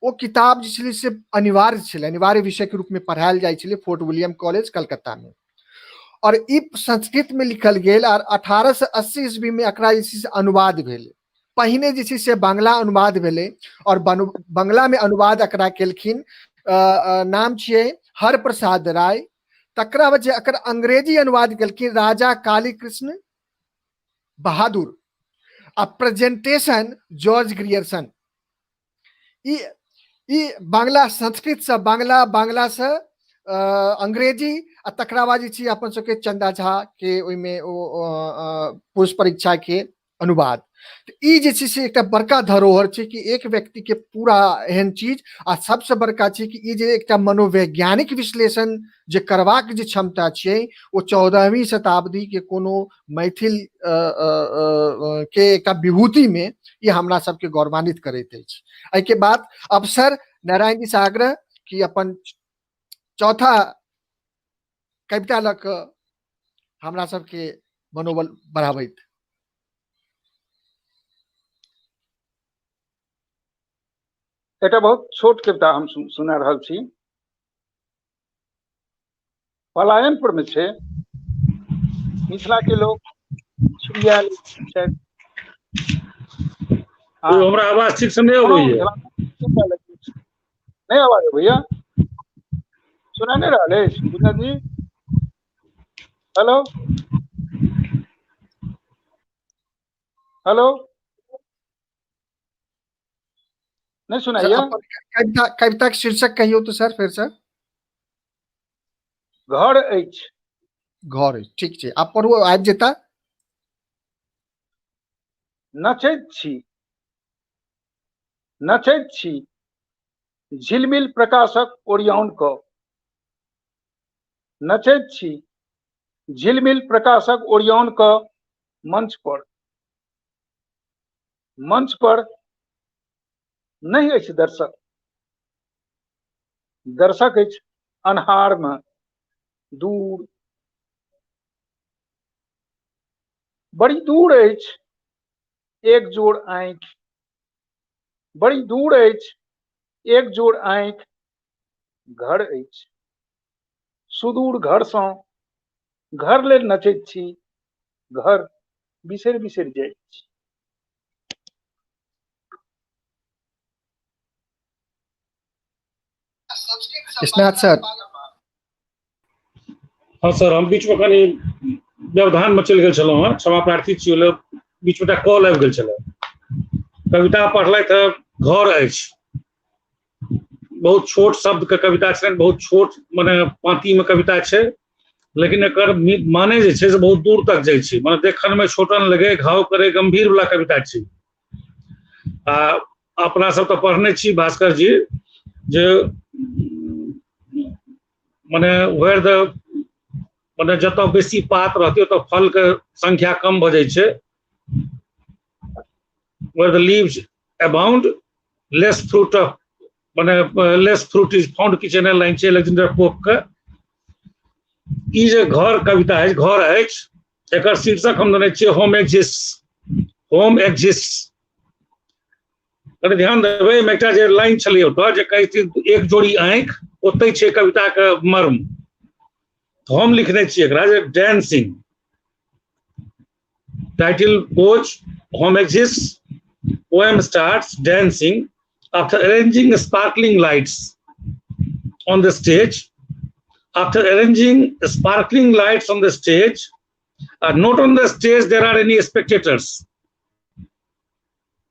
Speaker 1: ओ किताब जे छलै से अनिवार्य छलै, अनिवार्य विषय के रूप में पढ़ायल जाइ छलै फोर्ट विलियम कॉलेज कलकत्ता में। और ई संस्कृत में लिखल गेल और 1880 ईस्वी में एकरा जे छै से अनुवाद भेल। पहिने जे छै से बांग्ला अनुवाद भेलै और बांग्ला में अनुवाद एकरा केलखिन, नाम छियै हर प्रसाद राय। तकरा बाद जे एकर अंग्रेजी अनुवाद केलखिन राजा काली कृष्ण बहादुर, आ प्रेजेंटेशन जॉर्ज ग्रियर्सन। ई ई बांग्ला संस्कृत से बांग्ला, बांग्ला से अंग्रेजी, आ तकरा बाद जे छै अपन सबके चंदा झा के ओहिमे ओ पुरुष परीक्षा के अनुवाद। ई जे छै से एकटा बड़का धरोहर छै कि एक व्यक्ति के पूरा एहन चीज, आ सबसे बड़का छै कि ई जे एकटा मनोवैज्ञानिक विश्लेषण जे करबाक जे क्षमता छै ओ 14वीं शताब्दी के कोनो मैथिल के एकटा विभूति में ई हमरा सबके गौरवान्वित करैत अछि। एहिके बाद अवसर नारायण जी से आग्रह कि अपन चौथा कविता लऽ कऽ हमरा सबके मनोबल बढ़ाबैत।
Speaker 3: एकटा बहुत छोट कविता हम सुना रहल छी। पलायन पर में छै, मिथिला के लोग छिड़ियाएल छथि।
Speaker 4: हमरा आवाज ठीक से नहि अबैया।
Speaker 3: नहि आवाज अबैया, सुना नहि रहल अछि गुंजन जी? हेलो हेलो, नहीं सुनाइए?
Speaker 1: कविता, कविता के शीर्षक कहियो तो सर फिर सर।
Speaker 3: घर अछि।
Speaker 1: घर अछि, ठीक छै, आप पढ़ू, आबि जेता।
Speaker 3: नचैत छी, नचैत छी झिलमिल प्रकाशक ओरियाउन क, नचैत छी झिलमिल प्रकाशक ओरियाउन क मंच पर, मंच पर नहि अछि दर्शक, दर्शक अछि अन्हार में दूर, बड़ी दूर अछि एक जोड़ आँखि, बड़ी दूर अछि एक जोड़ आँखि, घर अछि सुदूर घर सँ घर लेल नचैत छी, घर बिसरि बिसरि जाइत छी।
Speaker 1: स्नात सर।
Speaker 4: हाँ सर, हम बीच में कनी व्यवधान में चलि गेल छलहुँ हँ, क्षमा प्रार्थी छी, बीच में एकटा कॉल आबि गेल छलै। कविता पढ़लथि हँ घर अछि, बहुत छोट शब्द के कविता छनि, बहुत छोट मने पाँति में कविता छै, लेकिन एकर माने जे छै से बहुत दूर तक जाइ छै, मने देखन में छोटन लगे घाव करे गंभीर वाला कविता छै। आ अपना सब तऽ पढ़ने छी भास्कर जी जे मने वेयर the मने जतऽ बेसी पात रहतै ओतऽ फल के संख्या कम भऽ जाइ छै। Where the leaves abound less fruit of मने लेस फ्रूट is found, किछु एहन लाइन छै अलेक्जेंडर पोप के। ई जे घर कविता अछि, घर अछि, एकर शीर्षक हम देने छियै होम एग्जिस्ट। होम एग्जिस्ट, कनि ध्यान देबै, एहिमे एकटा जे लाइन छलै ओतऽ जे कहै छै एक जोड़ी आँखि, ओतै छै कविताके मर्म। हम लिखने छियै एकरा जे dancing, title goes home exist, poem starts dancing after arranging sparkling lights on the stage, after arranging sparkling lights on the stage, not on the stage there are any spectators,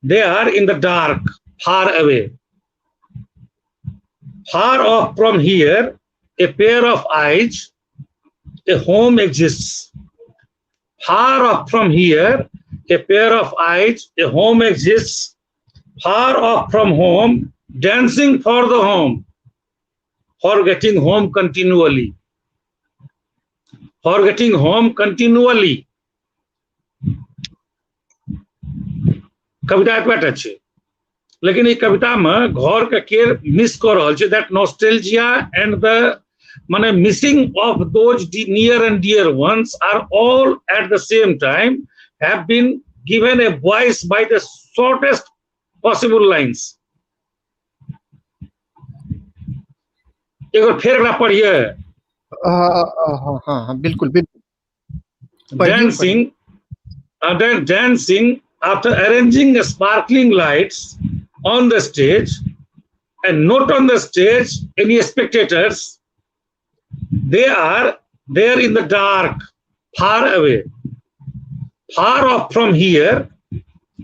Speaker 4: they are in the dark, far away, far off from here, a pair of eyes, a home exists. Far off from here, a pair of eyes, a home exists. Far off from home, dancing for the home, forgetting home continually, forgetting home continually. कविता एतबा छै, लेकिन ई कविता में घर के केर miss कऽ रहल छै, that nostalgia and the माने missing of those near and dear ones are all at the same time have been given a voice by the shortest possible lines. एक बार फेर एकरा पढ़िए।
Speaker 1: हाँ हाँ बिल्कुल बिल्कुल।
Speaker 4: Dancing, then dancing after arranging sparkling lights on the stage and not on the stage any spectators, they are there in the dark, far away, far off from here,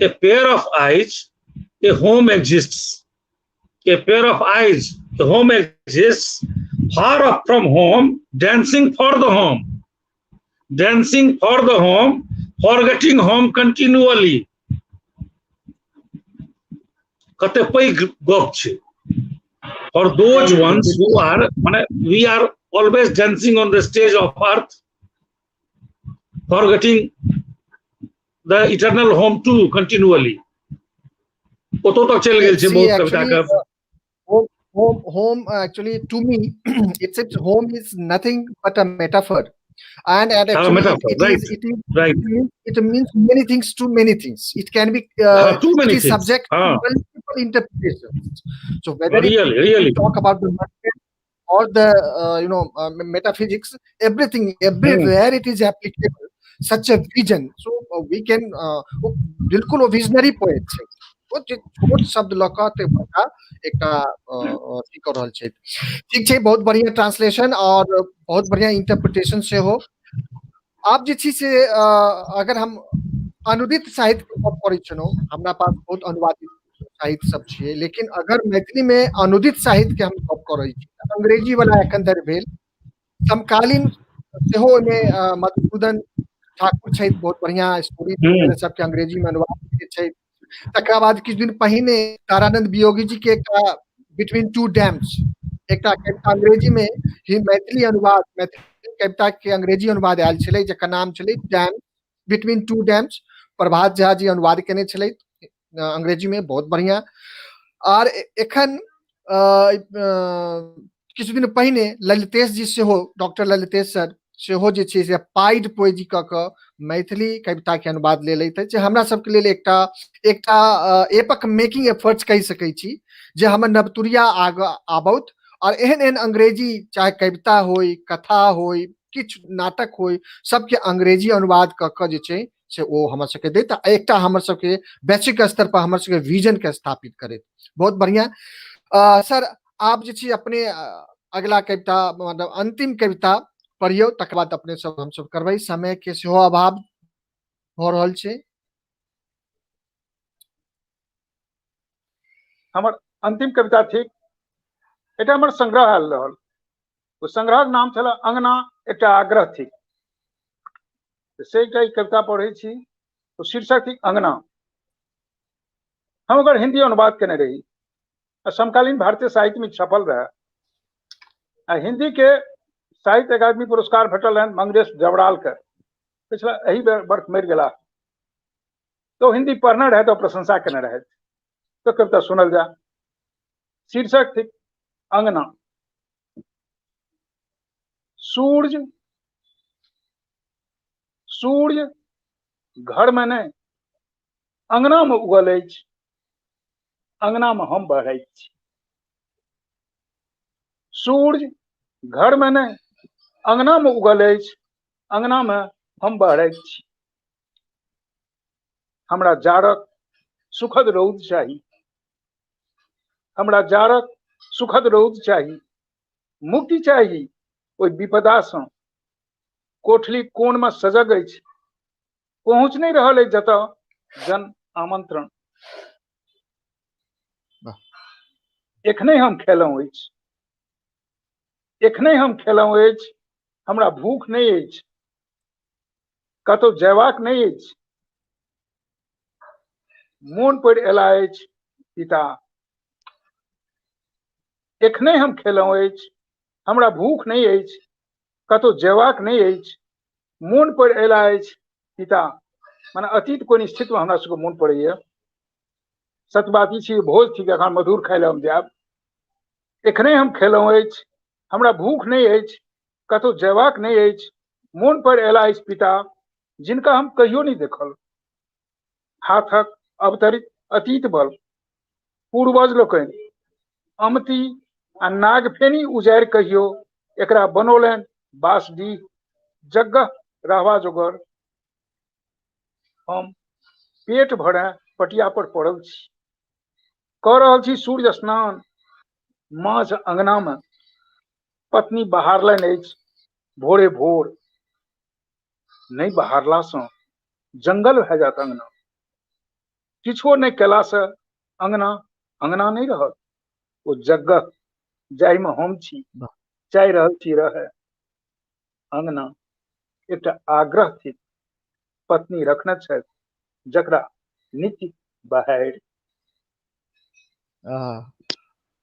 Speaker 4: a pair of eyes, a home exists. A pair of eyes, a home exists, far off from home, dancing for the home, dancing for the home, forgetting home continually. कते पैघ गप छै। For those ones who are, माने we are always dancing on the stage of earth, forgetting the eternal home too continually. ओतो तक चलि गेल छै बहुत कविता के।
Speaker 1: Home, home, actually to me, it's home is nothing but a metaphor, and actually
Speaker 4: metaphor,
Speaker 1: it,
Speaker 4: right,
Speaker 1: is, it is,
Speaker 4: right.
Speaker 1: It means many things to many things. It can be
Speaker 4: too many
Speaker 1: it is
Speaker 4: things.
Speaker 1: Subject to multiple interpretations. So whether
Speaker 4: really,
Speaker 1: it,
Speaker 4: really
Speaker 1: we talk about the or the metaphysics, everything, everywhere it is applicable. Such a vision. So we can बिल्कुल वो visionary poet छै। ओ जे छोट शब्द लऽ कऽ ते बड़का एकटा अथी कऽ रहल छै। ठीक छै, बहुत बढ़िया ट्रांसलेशन और बहुत बढ़िया इंटरप्रिटेशन सेहो। आब जे छै से अगर हम अनुदित साहित्य के गप करै छलहुँ, हमरा पास बहुत अनुवादित साहित्य सब छै, लेकिन अगर मैथिली में अनुदित साहित्य के हम गप करै छी, अंग्रेजी वाला एखन धरि भेल, समकालीन सेहो ओहिमे मधुसूदन ठाकुर छथि, बहुत बढ़िया स्टोरी सबके अंग्रेजी में अनुवाद छै। तकरा बाद किछु दिन पहिने तारानंद वियोगी जी के एकटा बिटवीन टू डैम्स एकटा कविता अंग्रेजी में ही मैथिली अनुवाद, मैथिली कविता के अंग्रेजी अनुवाद आयल छलै, जकर नाम छलै dam between two dams. Prabhat Jha ji अनुवाद केने छलै अंग्रेजी में, बहुत बढ़िया। आर एखन किछु दिन पहिने ललितेश जी सेहो, डॉक्टर ललितेश सर सेहो जे छै से पाइड पोएजी कऽ कऽ मैथिली कविता के अनुवाद ले लैत अछि, जे हमरा सबके लेल एकटा एकटा एपक मेकिंग एफर्ट्स कहि सकै छी, जे हमर नवतुरिया आग आबौत और एहन एहन अंग्रेजी चाहे कविता होय, कथा होय, किछु नाटक होय, सबके अंग्रेजी अनुवाद कऽ कऽ जे छै से ओ हमर सबके दैत, एकटा हमर सबके वैश्विक स्तर पर हमर सबके विजन के स्थापित करैत। बहुत बढ़िया। सर आप जे छै अपने अगला कविता मतलब अंतिम कविता पढ़ियौ, तकर बाद अपने सब हमसब करबै, समय के सेहो अभाव भऽ रहल छै।
Speaker 3: हमर अंतिम कविता थिक, एकटा हमर संग्रह आयल रहल, ओ संग्रहक नाम छल अंगना एकटा आग्रह थिक। से एकटा ई कविता पढ़ै छी, ओ शीर्षक थिक अंगना। हम ओकर हिंदी अनुवाद केने रही आ समकालीन भारतीय साहित्य में छपल रहे, आ हिंदी के साहित्य अकादमी पुरस्कार भेटल रहनि मंगेश जबराल के, पिछला एहि वर्ष मरि गेला। तो हिंदी पढ़ने रहे तो प्रशंसा केने रहे। तो कविता सुनल जा। शीर्षक थिक अंगना। सूर्य सूर्य घर में नहीं, अंगना में उगल अछि, अंगना में हम बढ़ैत छी। सूर्य घर में नहीं, अंगना में उगल अछि, अंगना में हम बढ़ैत छी। हमरा जाड़क सुखद रौद चाही, हमरा जाड़क सुखद रौद चाही, मुक्ति चाही ओहि विपदासँ। कोठली कोन में सजग अछि, पहुँच नहीं रहल अछि जतऽ जन आमंत्रण। एखने हम खेलहुँ अछि, एखने हम खेलहुँ अछि, हमरा भूख नहीं अछि, कतौ जयबाक नहीं अछि। मोन पड़ि अयला अछि पिता। एखने हम खेलहुँ अछि, हमरा भूख नहीं अछि, कतौ जयबाक नहीं अछि, मोन पड़ि अयला अछि पिता। माने अतीत कोन स्थितिमे हमरा सबके मोन पड़ैया। सत्य बात ई छी, भोज ठीक, एखन मधुर खाइ लए हम जायब। एखने हम खेलहुँ अछि, हमरा भूख नहीं अछि, कतौ जयबाक नहीं अछि, मोन पड़ि अयला अछि पिता, जिनका हम कहियो नहीं देखल। हाथक अवतरित अतीत बल पूर्वज लोकनि अमती आ नागफेनी उजाड़ि कहियो एकरा बनौलनि बासडीह जगह रहबा जोगर। हम पेट भरे पटिया पर पड़ल छी, कऽ रहल छी सूर्य स्नान माँझ अंगना में। पत्नी बहारलनि अछि भोरे भोर, नहीं बहारलासँ जंगल भए जायत अंगना। किछो नहीं केलासँ अंगना अंगना नहीं रहत, ओ जगह जाहिमे हम छी, चाहि रहल छी रहे। अंगना एकटा आग्रह थिक, पत्नी रखने छथि जकरा नित्य बहारि।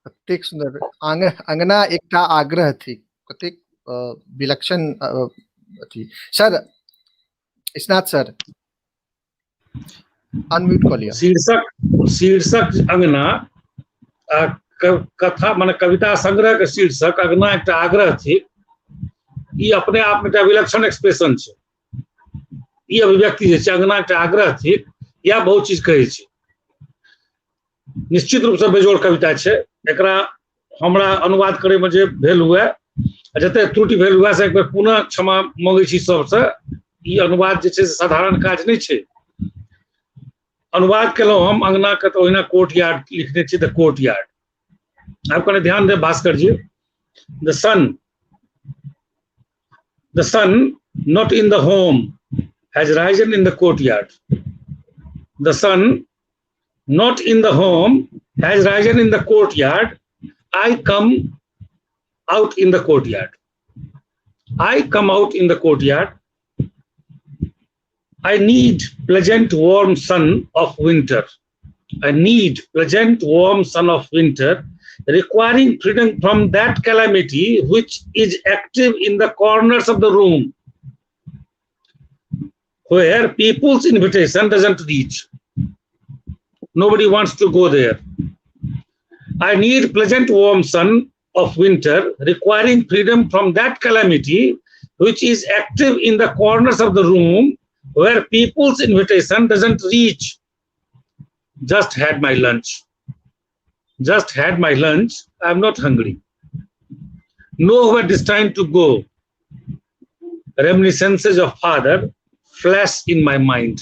Speaker 1: कतेक सुंदर। अंगना एकटा आग्रह थिक, कतेक विलक्षण अथी। सर इसनाथ सर अनम्यूट कऽ लिअ।
Speaker 4: शीर्षक अंगना आ कथा माने कविता संग्रह के शीर्षक अंगना एकटा आग्रह थिक, ई अपने आप में एकटा विलक्षण एक्सप्रेशन छै। ई अभिव्यक्ति जे छै अंगना एकटा आग्रह थिक, या बहुत चीज कहै छै। निश्चित रूप से बेजोड़ कविता छै। एकरा हमरा अनुवाद करे में जे भेल हुए, जते त्रुटि भेल हुए से एक बेर पुनः क्षमा मंगै छी सबसे। ई अनुवाद जे छै से साधारण काज नहि छै। अनुवाद केलहुँ हम अंगना के, तऽ ओहिना कोर्ट यार्ड लिखने छी, द कोर्ट यार्ड। आब कने ध्यान देब Bhaskar ji. The sun, the sun not in the home has risen in the courtyard. The sun not in the home has risen in the courtyard. I come out in the courtyard. I come out in the courtyard. I need pleasant warm sun of winter. I need pleasant warm sun of winter, requiring freedom from that calamity which is active in the corners of the room, where people's invitation doesn't reach. Nobody wants to go there. I need pleasant warm sun of winter, requiring freedom from that calamity which is active in the corners of the room, where people's invitation doesn't reach. Just had my lunch. Just had my lunch. I'm not hungry. Nowhere destined to go. Reminiscences of father flash in my mind.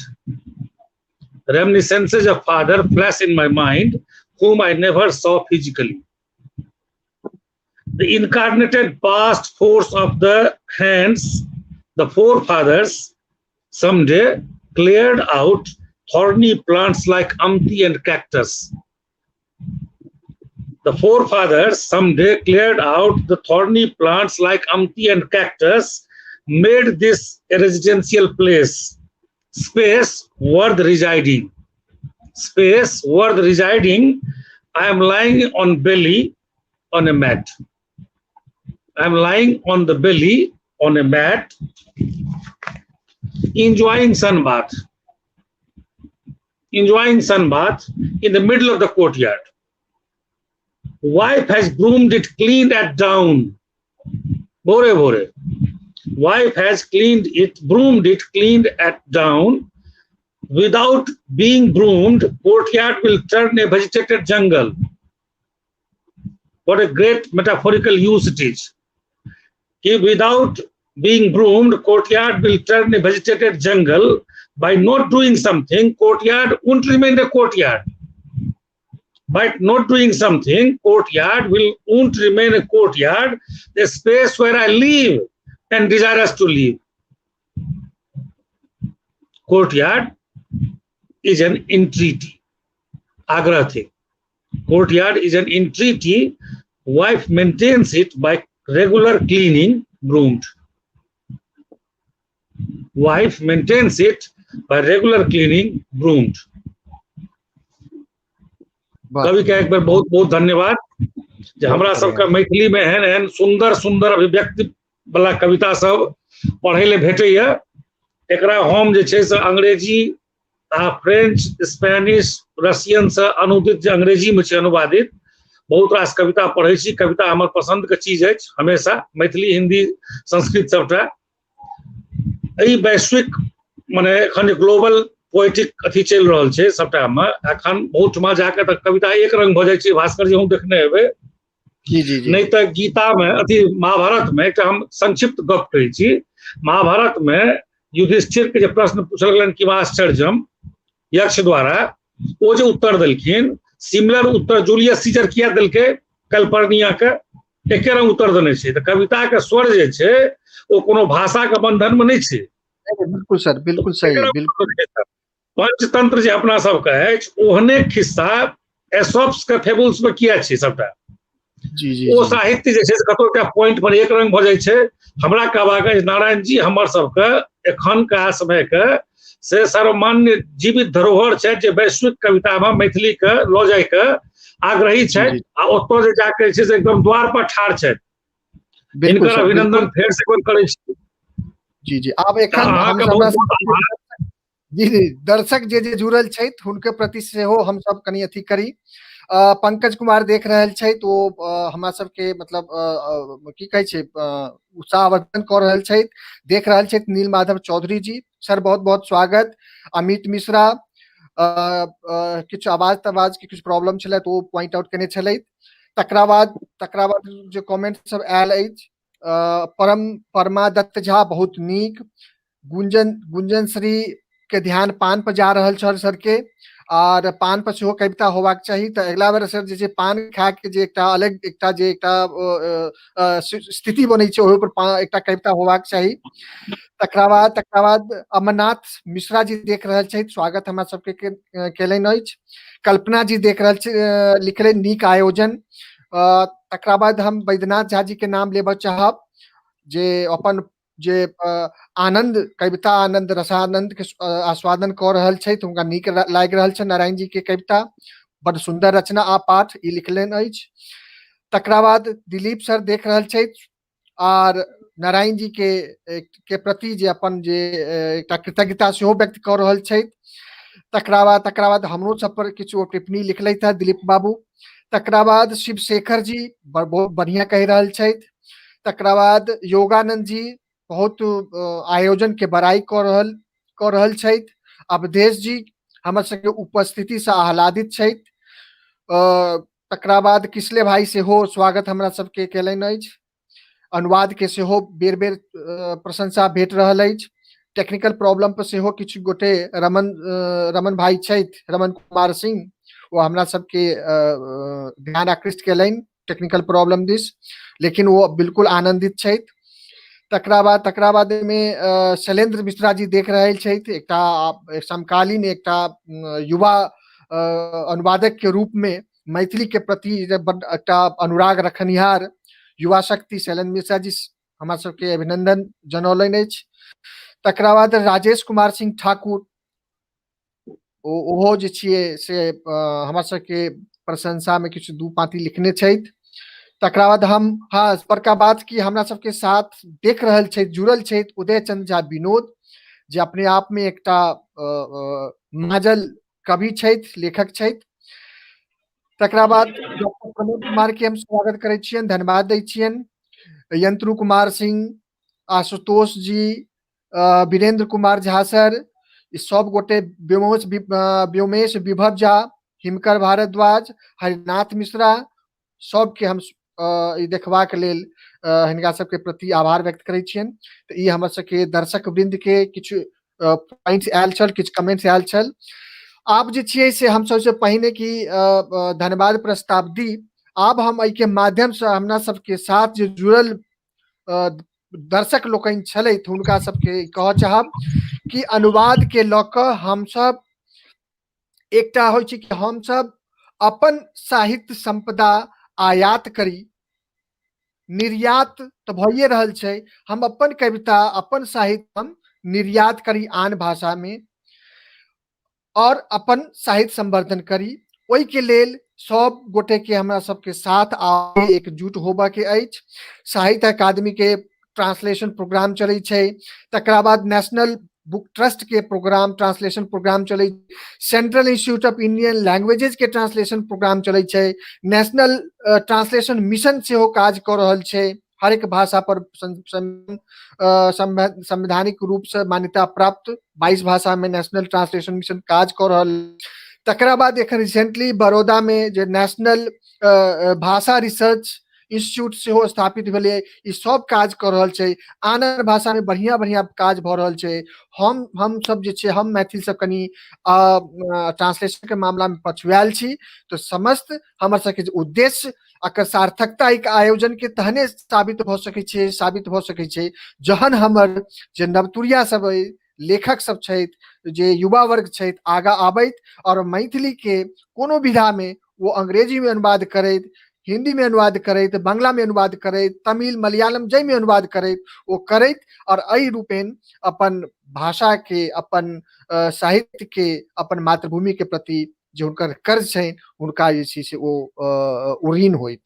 Speaker 4: Reminiscences of father flash in my mind, whom I never saw physically. The incarnated past force of the hands, the forefathers, someday cleared out thorny plants like amti and cactus. The forefathers someday cleared out the thorny plants like amti and cactus, made this a residential place, space worth residing. Space worth residing. I am lying on belly on a mat. I am lying on the belly on a mat enjoying sun bath, enjoying sun bath in the middle of the courtyard. Wife has broomed it clean at dawn. Bore bore. Wife has cleaned it, broomed it cleaned at dawn. Without being broomed, courtyard will turn a vegetated jungle. What a great metaphorical use it is. Without being broomed, courtyard will turn a vegetated jungle. By not doing something, courtyard won't remain a courtyard. By not doing something, courtyard will won't remain a courtyard, the space where I live and desirous to live. Courtyard is an entreaty. Agra thing. Courtyard is an entreaty. Wife maintains it by regular cleaning, broomed. Wife maintains it by regular cleaning, broomed. कवि के एक बेर बहुत बहुत धन्यवाद जे हमरा सबके मैथिली में एहन एहन सुंदर सुंदर अभिव्यक्ति वाला कविता सब पढ़ै ले भेटैया। एकरा हम जे छै से अंग्रेजी आ फ्रेंच, स्पेनिश, रशियन से अनुदित जे अंग्रेजी में छै अनुवादित बहुत रास कविता पढ़ै छी। कविता हमर पसंद के चीज अछि हमेशा, मैथिली, हिंदी, संस्कृत सबटा। एहि वैश्विक मने एखन ग्लोबल पोएटिक अथी चलि रहल छै सबटा मे, एखन बहुत ठमा जाके तऽ कविता एक रंग भऽ जाइ छै। भास्कर जी हम देखने हेबै।
Speaker 1: जी जी जी।
Speaker 4: नहि तऽ गीता मे अथी महाभारत मे एकटा हम संक्षिप्त गप कहै छी। महाभारत मे युधिष्ठिर के जे प्रश्न पूछल गेलनि कि आश्चर्यम यक्ष द्वारा, ओ जे उत्तर देलखिन सिमिलर उत्तर जूलियस सीजर किया देलकै कैल्पर्निया के, एके रंग उत्तर देने छै। तऽ कविता के स्वर जे छै ओ कोनो भाषा के बंधन मे नहि छै।
Speaker 1: बिल्कुल सर, बिल्कुल सही, बिल्कुल।
Speaker 4: पंचतंत्र जे अपना सबके अछि ओहने खिस्सा एसोप्स के फेबुल्स मे किया छै सबटा।
Speaker 1: जी जी।
Speaker 4: ओ साहित्य जे छै से कतौ एकटा पॉइंट पर एक रंग भऽ जाइ छै। हमरा कहबाक अछि नारायण जी हमर सबके एखनका समय के से सर्वमान्य जीवित धरोहर छै जे वैश्विक कविता मे मैथिली के लऽ जाय के आग्रही छथि आ ओतऽ जे जाके छै से एकदम द्वार पर ठाढ़ छथि। हिनकर अभिनंदन फेर से करै छी।
Speaker 1: जी जी। आब एखन जी जी दर्शक जे जे जुड़ल छथि हुनके प्रति सेहो हमसब कनि अथी करी। पंकज कुमार देख रहल छथि, ओ हमरा सबके मतलब की कहै छै उत्साहवर्धन कऽ रहल छथि। देख रहल छथि नील माधव चौधरी जी, सर बहुत बहुत स्वागत। अमित मिश्रा, किछु आवाज तवाज के किछु प्रॉब्लम छलै तऽ ओ पॉइंट आउट केने छलथि। तकरा बाद जे कमेंट सब आयल अछि, परमादत्त झा बहुत नीक, गुंजन श्री के ध्यान पान पर जा रहल छल सर के, आर पान पर सेहो कविता होबाक चाही। तऽ अगिला बेर सर जे छै पान खा के जे एकटा अलग एकटा जे एकटा स्थिति बनै छै ओहि पर एकटा कविता होबाक चाही। तकरा बाद अमरनाथ मिश्रा जी देख रहल छथि, स्वागत हमरा सबके केलनि अछि। कल्पना जी देख रहल छी, लिखलनि नीक आयोजन। तकरा बाद हम वैद्यनाथ झा जी के नाम लेबऽ चाहब जे अपन जे आनंद कविता आनंद रसानंद के आस्वादन कऽ रहल छथि, हुनका नीक लागि रहल छनि नारायण जी के कविता, बड सुंदर रचना आ पाठ ई लिखलनि अछि। तकरा बाद दिलीप सर देख रहल छथि आर नारायण जी के प्रति जे अपन जे एकटा कृतज्ञता सेहो व्यक्त कऽ रहल छथि। तकरा बाद हमरो सब पर किछु टिप्पणी लिखलथि हँ दिलीप बाबू। तकरा बाद शिवशेखर जी बहुत बढ़िया कहि रहल छथि। तकरा बाद योगानंद जी बहुत आयोजन के बड़ाई कऽ रहल छथि। अवधेश जी हमर सबके उपस्थिति से आह्लादित छथि। तकरा बाद किसले भाई सेहो स्वागत हमरा सबके केलनि अछि। अनुवाद के सेहो बेर बेर प्रशंसा भेट रहल अछि। टेक्निकल प्रॉब्लम पर सेहो किछु गोटे रमन भाई छथि, रमन कुमार सिंह, ओ हमरा सबके ध्यान आकृष्ट केलनि टेक्निकल प्रॉब्लम दिस, लेकिन ओ बिल्कुल आनंदित छथि। तकरा बाद में शैलेंद्र मिश्रा जी देख रहल छथि, एकटा समकालीन एकटा युवा अनुवादक के रूप में मैथिली के प्रति एकटा अनुराग रखनिहार युवा शक्ति शैलेंद्र मिश्रा जी हमरा सबके अभिनंदन जनौलनि अछि। तकरा बाद राजेश कुमार सिंह ठाकुर ओहो जे छियै से हमरा सबके प्रशंसा में किछु दू पाँति लिखने छथि। तकरा बाद हम, हाँ, बड़का बात कि हमरा सबके साथ देख रहल छथि, जुड़ल छथि उदय चंद्र झा विनोद, जे अपने आप में एकटा माजल कवि छथि, लेखक छथि। तकरा बाद डॉक्टर प्रमोद कुमार के हम स्वागत करै छियनि, धन्यवाद दै छियनि। यंत्रु कुमार सिंह, आशुतोष जी, वीरेंद्र कुमार झा सर, ई सब गोटे, व्योमेश विभव झा, हिमकर भारद्वाज, हरिनाथ मिश्रा, सबके हम ई देखबाक लेल हिनका सबके प्रति आभार व्यक्त करै छियनि। तऽ ई हमर सबके दर्शक वृंद के किछु पॉइंट्स आयल छल, किछु कमेंट्स आयल छल। आब जे छियै से हम सबसे पहिने कि धन्यवाद प्रस्ताव दी। आब हम एहिके माध्यमसँ हमरा सबके साथ जे जुड़ल दर्शक लोकनि छलथि हुनका सबके कहऽ चाहब कि अनुवाद के लऽ कऽ हमसब एकटा होइ छै कि हमसब अपन साहित्य सम्पदा आयात करी, निर्यात तऽ भइए रहल छै, हम अपन कविता अपन साहित्य हम निर्यात करी आन भाषामे और अपन साहित्य संवर्धन करी। ओहिके लेल सब गोटे के हमरा सबके साथ आ एकजुट होबऽ के अछि। साहित्य अकादमी के ट्रांसलेशन प्रोग्राम चलै छै, तकरा बाद नेशनल बुक ट्रस्ट के प्रोग्राम ट्रांसलेशन प्रोग्राम चलै, central institute of Indian languages के ट्रांसलेशन प्रोग्राम चलै छै, नेशनल ट्रांसलेशन मिशन सेहो काज कऽ रहल छै, हर एक भाषा पर संवैधानिक रूप से मान्यता प्राप्त 22 भाषा में नेशनल ट्रांसलेशन मिशन काज कऽ रहल। तकरा बाद एखन रिसेंटली बड़ौदा में जे नेशनल भाषा रिसर्च इंस्टीट्यूट सेहो स्थापित भेलै, ई सब काज कऽ रहल छै। आन आन भाषा में बढ़िया बढ़िया काज भऽ रहल छै। हम सब जे छै, हम मैथिल सब कनि ट्रांसलेशन के मामला में पछुआयल छी। तऽ समस्त हमर सबके जे उद्देश्य एकर सार्थकता एक आयोजन के तहने साबित भऽ सकै छै, साबित भऽ सकै छै जहन हमर जे नवतुरिया सब अइ, लेखक सब छथि, जे युवा वर्ग छथि, आगाँ आबैत और मैथिली के कोनो विधा में वो अंग्रेजी में अनुवाद करैत, हिंदी में अनुवाद करैत, बांग्ला में अनुवाद करैत, तमिल, मलयालम जाहिमे अनुवाद करैत ओ करैत और एहि रूपेण अपन भाषा के, अपन साहित्य के, अपन मातृभूमि के प्रति जे हुनकर कर्ज छनि हुनका जे छै से ओ उऋण होइत।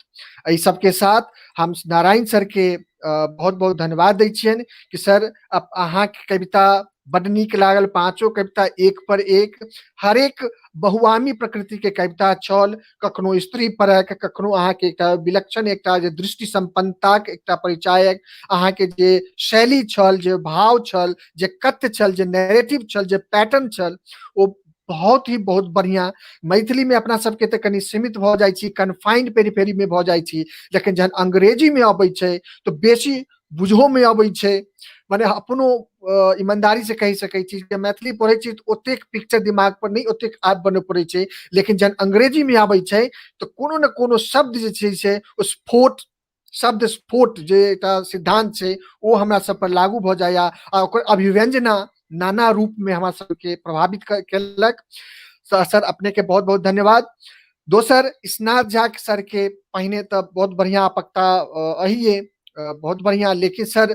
Speaker 1: एहि सबके साथ हम नारायण सर के बहुत बहुत धन्यवाद दै छियनि कि सर अहाँके कविता बड नीक लागल, पांचो कविता एक पर एक, हरेक बहुआमी प्रकृति के कविता छल, कखनो स्त्री परक, कखनो अहाँके एकटा विलक्षण एकटा जे दृष्टि संपन्नताक एकटा परिचायक अहाँके जे शैली छल, जे भाव छल, जे कथ्य छल, जे नैरेटिव छल, जे पैटर्न छल, ओ बहुत ही बहुत बढ़िया। मैथिली में अपना सबके तऽ कनि सीमित भऽ जाइ छी, कन्फाइंड पेरीफेरी में भऽ जाइ छी, लेकिन जहन अंग्रेजी में अबै छै तऽ बेसी बुझहो में अबै छै। माने अपनो ईमानदारी से कहि सकै छी जे मैथिली पढ़ै छी तऽ ओतेक पिक्चर दिमाग पर नहि ओतेक आबि बनऽ पड़ै छै, लेकिन जहन अंग्रेजी में आबै छै तऽ कोनो ने कोनो शब्द जे छै से स्फोट, शब्द स्फोट जे एकटा सिद्धांत छै ओ हमरा सब पर लागू भऽ जाइया आ ओकर अभिव्यंजना नाना रूप में हमरा सबके प्रभावित केलक। सर अपने के बहुत बहुत धन्यवाद। दोसर स्नात झा सर के पहिने तऽ बहुत बढ़िया पक्ता अहिए, बहुत बढ़िया, लेकिन सर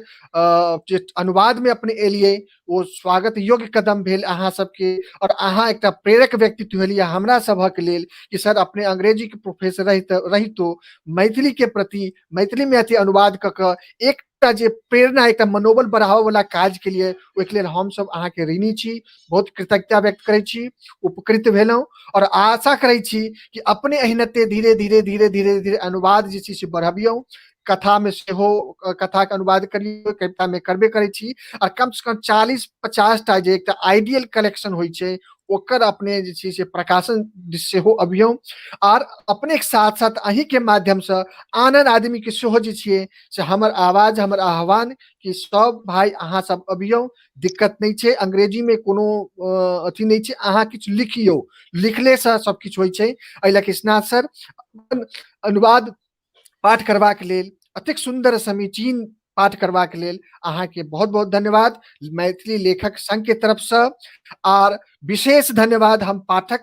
Speaker 1: जे अनुवाद में अपने एलिए ओ स्वागत योग्य कदम भेल अहाँ सबके और अहाँ एकटा प्रेरक व्यक्तित्व भेलिए हमरा सबहक लेल कि सर अपने अंग्रेजी के प्रोफेसर रहितो मैथिली के प्रति मैथिली में अति अनुवाद कऽ कऽ एकटा जे प्रेरणा, एकटा मनोबल बढ़ाबऽ वाला काज के लिए, ओहिके लेल हम सब अहाँके ऋणी छी, बहुत कृतज्ञता व्यक्त करै छी, उपकृत भेलहुँ और आशा करै छी कि अपने एहिनाते धीरे धीरे धीरे धीरे धीरे अनुवाद जे छै से बढ़बियौ, कथा में सेहो कथा के अनुवाद करियौ, कविता में करबे करै छी और कम से कम 40-50 टा जे एकटा आइडियल कलेक्शन होइ छै ओकर अपने जे छै से प्रकाशन सेहो अबियौ और अपने के साथ साथ अहीं के माध्यम से आन आन आदमी के सेहो जे छियै से हमर आवाज, हमर आह्वान कि सब भाई अहाँ सब अबियौ, दिक्कत नहि छै, अंग्रेजी में कोनो अथी नहि छै, अहाँ किछु लिखियौ, लिखले से सब किछु होइ छै। एहि लए कृष्णनाथ सर अनुवाद पाठ करबाक लेल, अतेक सुन्दर समीचीन पाठ करबाक लेल अहाँके बहुत बहुत धन्यवाद मैथिली लेखक संघ के तरफ से। आर विशेष धन्यवाद हम पाठक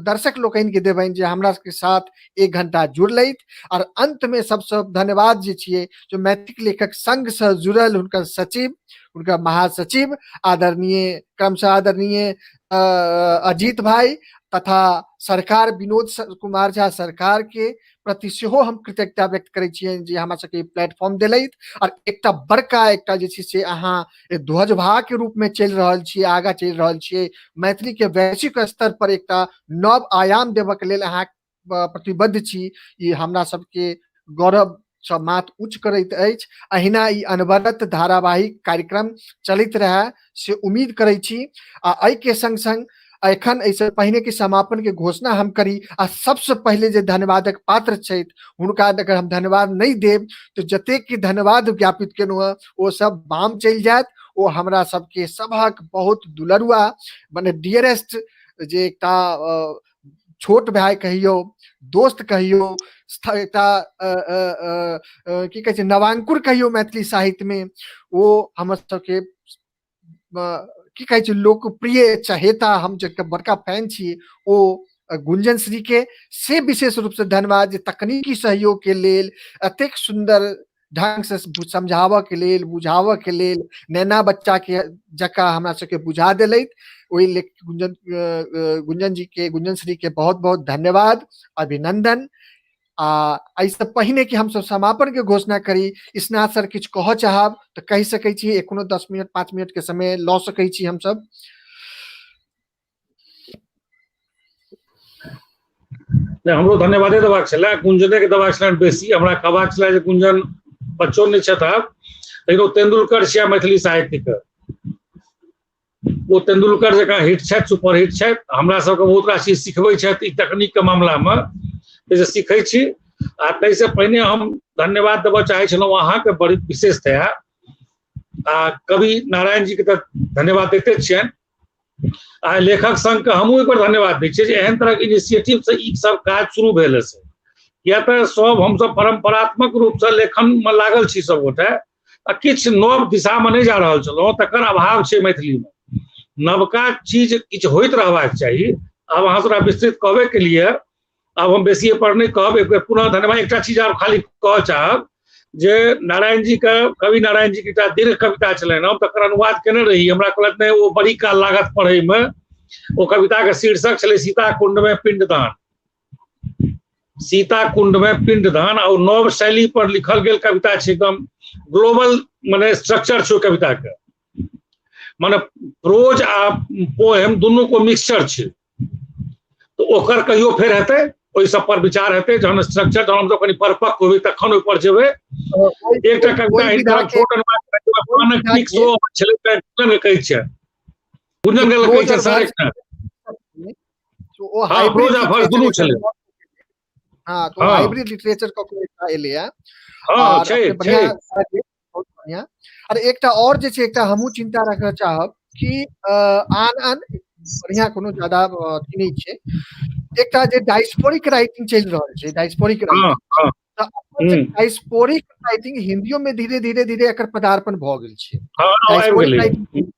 Speaker 1: दर्शक लोकनि के देबनि जे हमरा सबके साथ 1 घंटा जुड़लथि। और अंत में सबसे धन्यवाद जे छियै जो मैथिली लेखक संघ से जुड़ल हुनकर सचिव, हुनकर महासचिव आदरणीय क्रमशः आदरणीय अजीत भाई, तथा सरकार विनोद कुमार झा सरकार के प्रति सेहो हम कृतज्ञता व्यक्त करै छियनि जे हमरा सबके प्लेटफॉर्म देलथि। और एकटा बड़का एकटा जे छै से अहाँ ध्वजवाहक के रूप में चलि रहल छियै, आगाँ चलि रहल छियै, मैथिली के वैश्विक स्तर पर एकटा नव आयाम देबऽ के लेल अहाँ प्रतिबद्ध छी। ई हमरा सबके गौरव सँ माथ ऊँच करैत अछि। अहिना ई अनवरत धारावाहिक कार्यक्रम चलैत रहए से उम्मीद करै छी। आ एहिके संग संग एखन एहिसँ पहिने कि समापन के घोषणा हम करी, आ सबसँ पहिले जे धन्यवादक पात्र छथि हुनका अगर हम धन्यवाद नहि देब तऽ जतेक कि धन्यवाद ज्ञापित केलहुँ हँ ओ सब बाम चलि जायत। ओ हमरा सबके सभक बहुत दुलरुआ मने डियरेस्ट जे एकटा छोट भाय कहियौ, दोस्त कहियौ, एकटा की कहै छै नवांकुर कहियौ मैथिली साहित्यमे, ओ हमर सबके की कहै छै लोकप्रिय चहेता, हम जे बड़का फैन छी ओ गुंजन श्री के से विशेष रूप से धन्यवाद जे तकनीकी सहयोग के लेल एतेक सुंदर ढंग से समझाबऽ के लेल, बुझाबऽ के लेल नैना बच्चा के जकाँ हमरा सबके बुझा देलथि। ओहि लेल गुंजन जी के, गुंजन श्री के बहुत बहुत धन्यवाद, अभिनंदन। आ एहिसँ पहिने कि हमसब समापन के घोषणा करी, स्नात सर किछु कहऽ चाहब तऽ कहि सकै छी, एखनो 10 मिनट 5 मिनट के समय लऽ सकै छी हमसब।
Speaker 4: नहि, हमरो धन्यवादे देबाक छलै, गुंजने के देबाक छलै बेसी। हमरा कहबाक छलै जे गुंजन बच्चो नहि छथि आब, लेकिन ओ तेंदुलकर छियै मैथिली साहित्यके, ओ तेंदुलकर जकाँ हिट छथि, सुपर हिट छथि। हमरा सबके बहुत रास चीज सिखबै छथि ई तकनीकके मामलामे, जे सीखै छी। आ ताहिसँ पहिने हम धन्यवाद देबऽ चाहै छलहुँ अहाँके बड़ी विशेषतया, आ कवि नारायण जीके तऽ धन्यवाद दैते छियनि, आ लेखक संघके हमहूँ एक बेर धन्यवाद दै छियै जे एहन तरहके इनिशिएटिवसँ ई सब काज शुरू भेल से। किया तऽ सब हमसब परम्परात्मक रूपसँ लेखनमे लागल छी सबगोटे, आ किछु नव दिशामे नहि जा रहल छलहुँ, तकर अभाव छै मैथिलीमे। नवका चीज किछु होइत रहबाक चाही। आब अहाँ सबटा विस्तृत कहबे के लिए, आब हम बेसी एहिपर नहि कहब। एक बेर पुनः धन्यवाद। एकटा चीज आब खाली कहऽ चाहब जे नारायण जी के, कवि नारायण जी के एकटा दीर्घ कविता छलनि, हम तकर अनुवाद केने रही। हमरा कहलथि नहि ओ बड़ी काल लागत पढ़ैमे। ओ कविताके शीर्षक छलै सीता कुंड में पिंडदान। सीता कुंड में पिंडदान, और नव शैली पर लिखल गेल कविता छै, एकदम ग्लोबल माने स्ट्रक्चर छै कविता के, माने प्रोज आ पोएम दुनू को मिक्सचर छै। तो ओकर कहियो फेर हेतै, ओहि सब पर विचार हेतै, जहन स्ट्रक्चर जहन हमसब कनि परिपक्व होबै तखन ओहि पर जेबै। एकटा कविता हिनकर छोट अनुवाद छलै, कहै छै गुंजन के कहै छै सर एकटा
Speaker 1: ओ
Speaker 4: हाँ, प्रोज आ वर्स दुनू छलै।
Speaker 1: हाँ, तो हाइब्रिड लिटरेचर कऽ के एकटा एलैया।
Speaker 4: हाँ, छै, छै।
Speaker 1: बहुत बढ़िया। और एकटा और जे छै, एकटा हमहूँ चिंता राखऽ चाहब कि आन आन बढ़िया कोनो ज्यादा अथी नहि छै, एकटा जे डायस्पोरिक राइटिंग चलि रहल छै, डायस्पोरिक राइटिंग, तऽ डायस्पोरिक राइटिंग हिंदियो में धीरे धीरे धीरे एकर पदार्पण भऽ गेल छै। डायस्पोरिक राइटिंग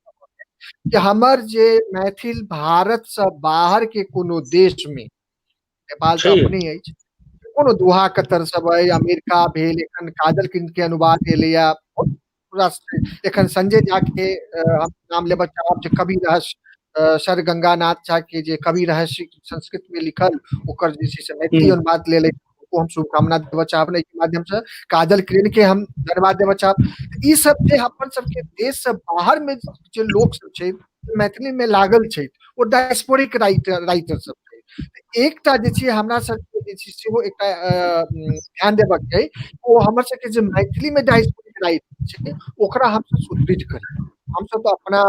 Speaker 1: कि हमर जे मैथिल भारत से बाहर के कोनो देश में, नेपाल तऽ अपने अछि, कोनो दोहा कतर सब अइ, अमेरिका भेल, एखन काजल किन के अनुवाद एलैया, एखन संजय झा के हम नाम लेबऽ चाहब जे कवि रहस्य, सर गंगानाथ झा के जे कवि रहस्य संस्कृत में लिखल, ओकर जे छै से मैथिली अनुवाद लेल ओ हम शुभकामना देबऽ चाहब एहि माध्यम से। काजल किरण के हम धन्यवाद देबऽ चाहब। ई सब जे अपन सबके देश से बाहर में जे लोक सब छै मैथिली में लागल छै, ओ डायस्पोरिक राइटर सब छै। एकटा जे छै हमरा सबके जे छै सेहो एकटा ध्यान देबऽ के छै, ओ हमर सबके जे मैथिली में डायस्पोरिक राइटर छै ओकरा हमसब सुदृढ़ करी। हमसब तऽ अपना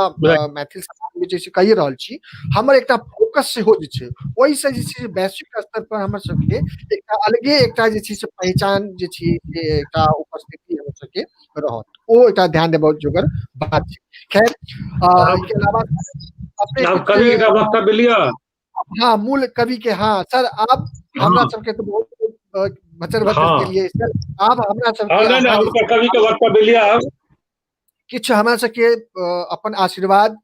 Speaker 1: मैथिल समाज में जे छै कहि रहल छी, हमर एकटा फोकस सेहो जे छै ओहिसँ जे छै वैश्विक स्तर पर हमर सबके एकटा अलगे एकटा जे छै से पहचान जे छै से एकटा उपस्थिति हमर सबके रहत, ओ एकटा ध्यान देबऽ जोगर बात छै। खैर, एहिके अलावा
Speaker 4: अपने आब कवि के वक्तव्य लिअ।
Speaker 1: हाँ, मूल कवि के, हाँ सर, आप हमरा सबके तो बहुत बचर बचर के लिए सर, आप हमरा सबके
Speaker 4: नहीं, नहीं, हुनकर कवि के वक्तव्य लिअ। आब
Speaker 1: किछु हमरा सबके अपन आशीर्वाद,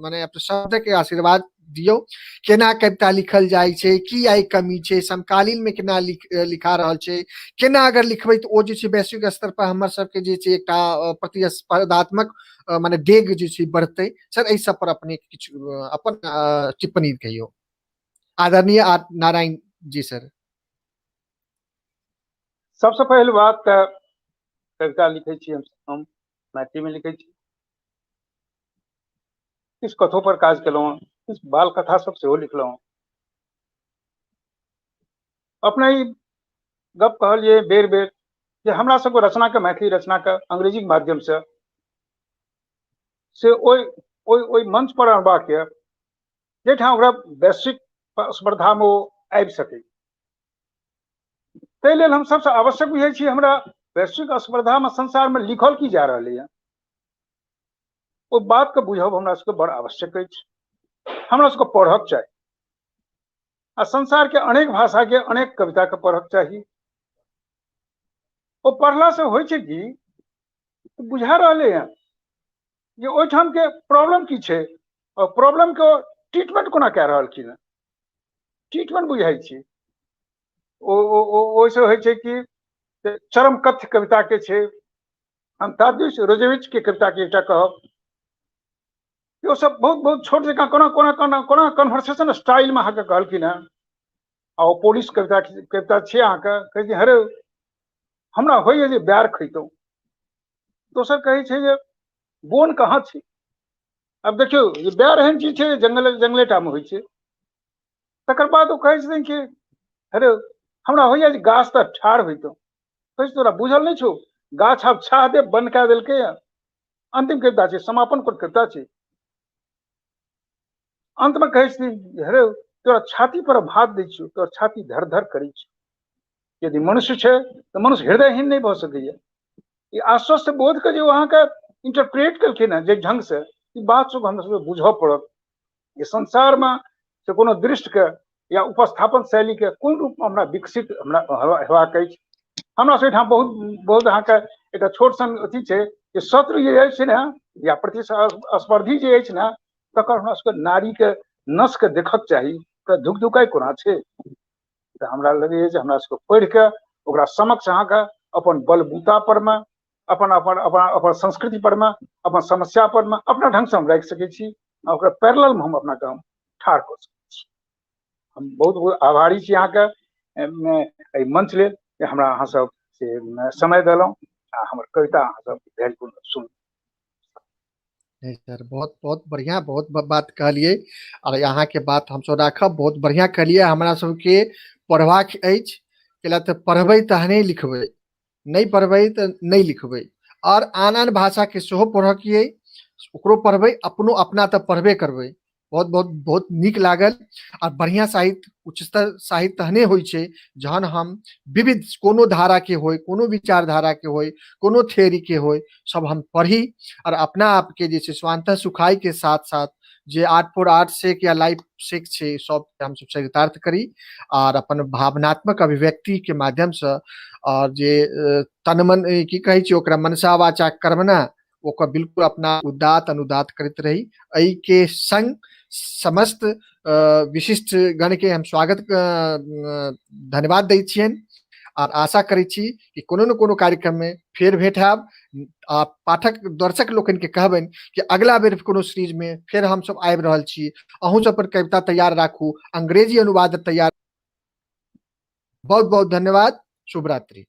Speaker 1: माने अपन शब्द के आशीर्वाद दियौ। केना कविता लिखल जाइ छै, की आइ कमी छै, समकालीन में केना लिखा रहल छै, केना अगर लिखबै तऽ ओ जे छै वैश्विक स्तर पर हमर सबके जे छै एकटा प्रतिस्पर्धात्मक माने डेग जे छै बढ़तै। सर एहि सब पर अपने किछु अपन टिप्पणी कहियौ। आदरणीय नारायण जी सर।
Speaker 3: सबसँ पहिल बात तऽ कविता लिखै छी हम मैथिलीमे लिखै छी, किछु कथो पर काज केलहुँ हँ, किछु बाल कथा सब सेहो लिखलहुँ हँ। अपने ई गप कहलियै बेर बेर जे हमरा सबके रचनाके, मैथिली रचनाके अंग्रेजीके माध्यमसँ से ओहि ओहि ओहि मंच पर अनबाक यऽ जाहिठाम ओकरा वैश्विक स्पर्धामे ओ आबि सकै। ताहि लेल हम सबसँ आवश्यक बुझै छी हमरा वैश्विक स्पर्धामे संसारमे लिखल की जा रहलैए ओ बातके बुझब हमरा सबके बड़ आवश्यक अछि। हमरा सबके पढ़क चाही आ संसारके अनेक भाषाके अनेक कविताके पढ़क चाही। ओ पढ़लासँ होइ छै कि बुझा रहलैए जे ओहिठामके प्रॉब्लम की छै आओर प्रॉब्लमके ट्रीटमेंट कोना कए रहलखिन हेँ, ट्रीटमेंट बुझाइ छै। ओ ओहिसँ होइ छै कि चरम कथ्य कविताके छै। हम तादृश रोजेविच के कविताके एकटा कहब कि ओ सब बहुत बहुत छोट जकाँ कोना कोना कोना कोना कन्वर्सेशन स्टाइलमे अहाँके कहलखिन हेँ। आ ओ पोलिश कविता कविता छियै अहाँके, कहै छै हरे हमरा होइए जे बैर खैतहुँ। दोसर कहै छै जे बोन कहाँ छै। आब देखियौ जे बैर एहन चीज छै जंगल जंगलेटा मे होइ छै। तकर बाद ओ कहै छथिन कि अरे हमरा होइया जे गाछ तऽ ठाढ़ होइतहुँ। कहै छै तोरा बुझल नहि छौ गाछ आब छाह देब बन्द कए देलकै। अंतिम कविता छै, समापन पर कविता छै। अंतमे कहै छथिन अरे तोरा छाती पर हम हाथ दै छियौ, तोरा छाती धर धर करै छौ। यदि मनुष्य छै तऽ मनुष्य हृदयहीन नहि भऽ सकैया। ई आश्वस्त बोध के जे अहाँके इंटरप्रेट केलखिन हेँ जे ढंग से, ई बात सब हमरा सबके बुझऽ पड़त जे संसारमे से कोनो दृष्टिके या उपस्थापन शैलीके कोन रूपमे हमरा विकसित हमरा हेबाक अछि। हमरा सब एहिठाम बहुत बहुत अहाँके एकटा छोट सन अथी छै जे शत्रु जे अछि ने या प्रतिस्पर्धी जे अछि ने तकर हमरा सबके नारीके नसके देखक चाही, ओकरा धुकधुकाइ कोना छै। तऽ हमरा लगैए जे हमरा सबके पढ़िके ओकरा समक्ष अहाँके अपन बलबूता परमे, अपन अपन अपन अपन संस्कृति परमे, अपन समस्या परमे अपना ढंगसँ हम राखि सकै छी आ ओकरा पैरेललमे हम अपनाके हम ठाढ़ कऽ सकै छी। हम बहुत बहुत आभारी छी अहाँके एहि मंच लेल जे हमरा अहाँ सब से समय देलहुँ आ हमर कविता अहाँ सब धैर्यपूर्वक सुनलहुँ।
Speaker 1: नहीं सर, बहुत बहुत बढ़िया, बहुत बात कहलिए और यहाँ के बात हम सब राखब। बहुत बढ़िया कहलिए। हमरा सबके पढ़बाक अछि, कैला तऽ पढ़बै तहने लिखबै, नहि पढ़बै तऽ नहि लिखबै। और आन आन भाषा के सेहो पढ़ऽके अइ, ओकरो पढ़बै, अपनो अपना तऽ पढ़बे करबै। बहुत बहुत बहुत नीक लागल। आ बढ़िया साहित्य, उच्चतर साहित्य तहने होइ छै जहन हम विविध कोनो धारा के होय, कोनो विचारधारा के होय, कोनो थियरी के होय, सब हम पढ़ी और अपना आप के जे छै स्वान्तः सुखाय के साथ साथ जे आर्ट फॉर आर्ट सेक या लाइफ सेक छै सब हम सब चरितार्थ करी और अपन भावनात्मक अभिव्यक्ति के माध्यम से और जे तन मन की कहै छै ओकरा मनसा वाचा कर्मणा ओकर बिल्कुल अपना उदात अनुदात करैत रही। एहि के संग समस्त विशिष्ट गण के हम स्वागत धन्यवाद दै छियनि और आशा करै छी कि कोनो न कोनो कार्यक्रम में फेर भेंट हैब। आ पाठक दर्शक लोकनि के कहबनि कि अगला बेर कोनो सीरीज में फेर हम सब आबि रहल छी, अहूँ सब अपन कविता तैयार राखू, अंग्रेजी अनुवाद तैयार। बहुत बहुत धन्यवाद, शुभ रात्रि।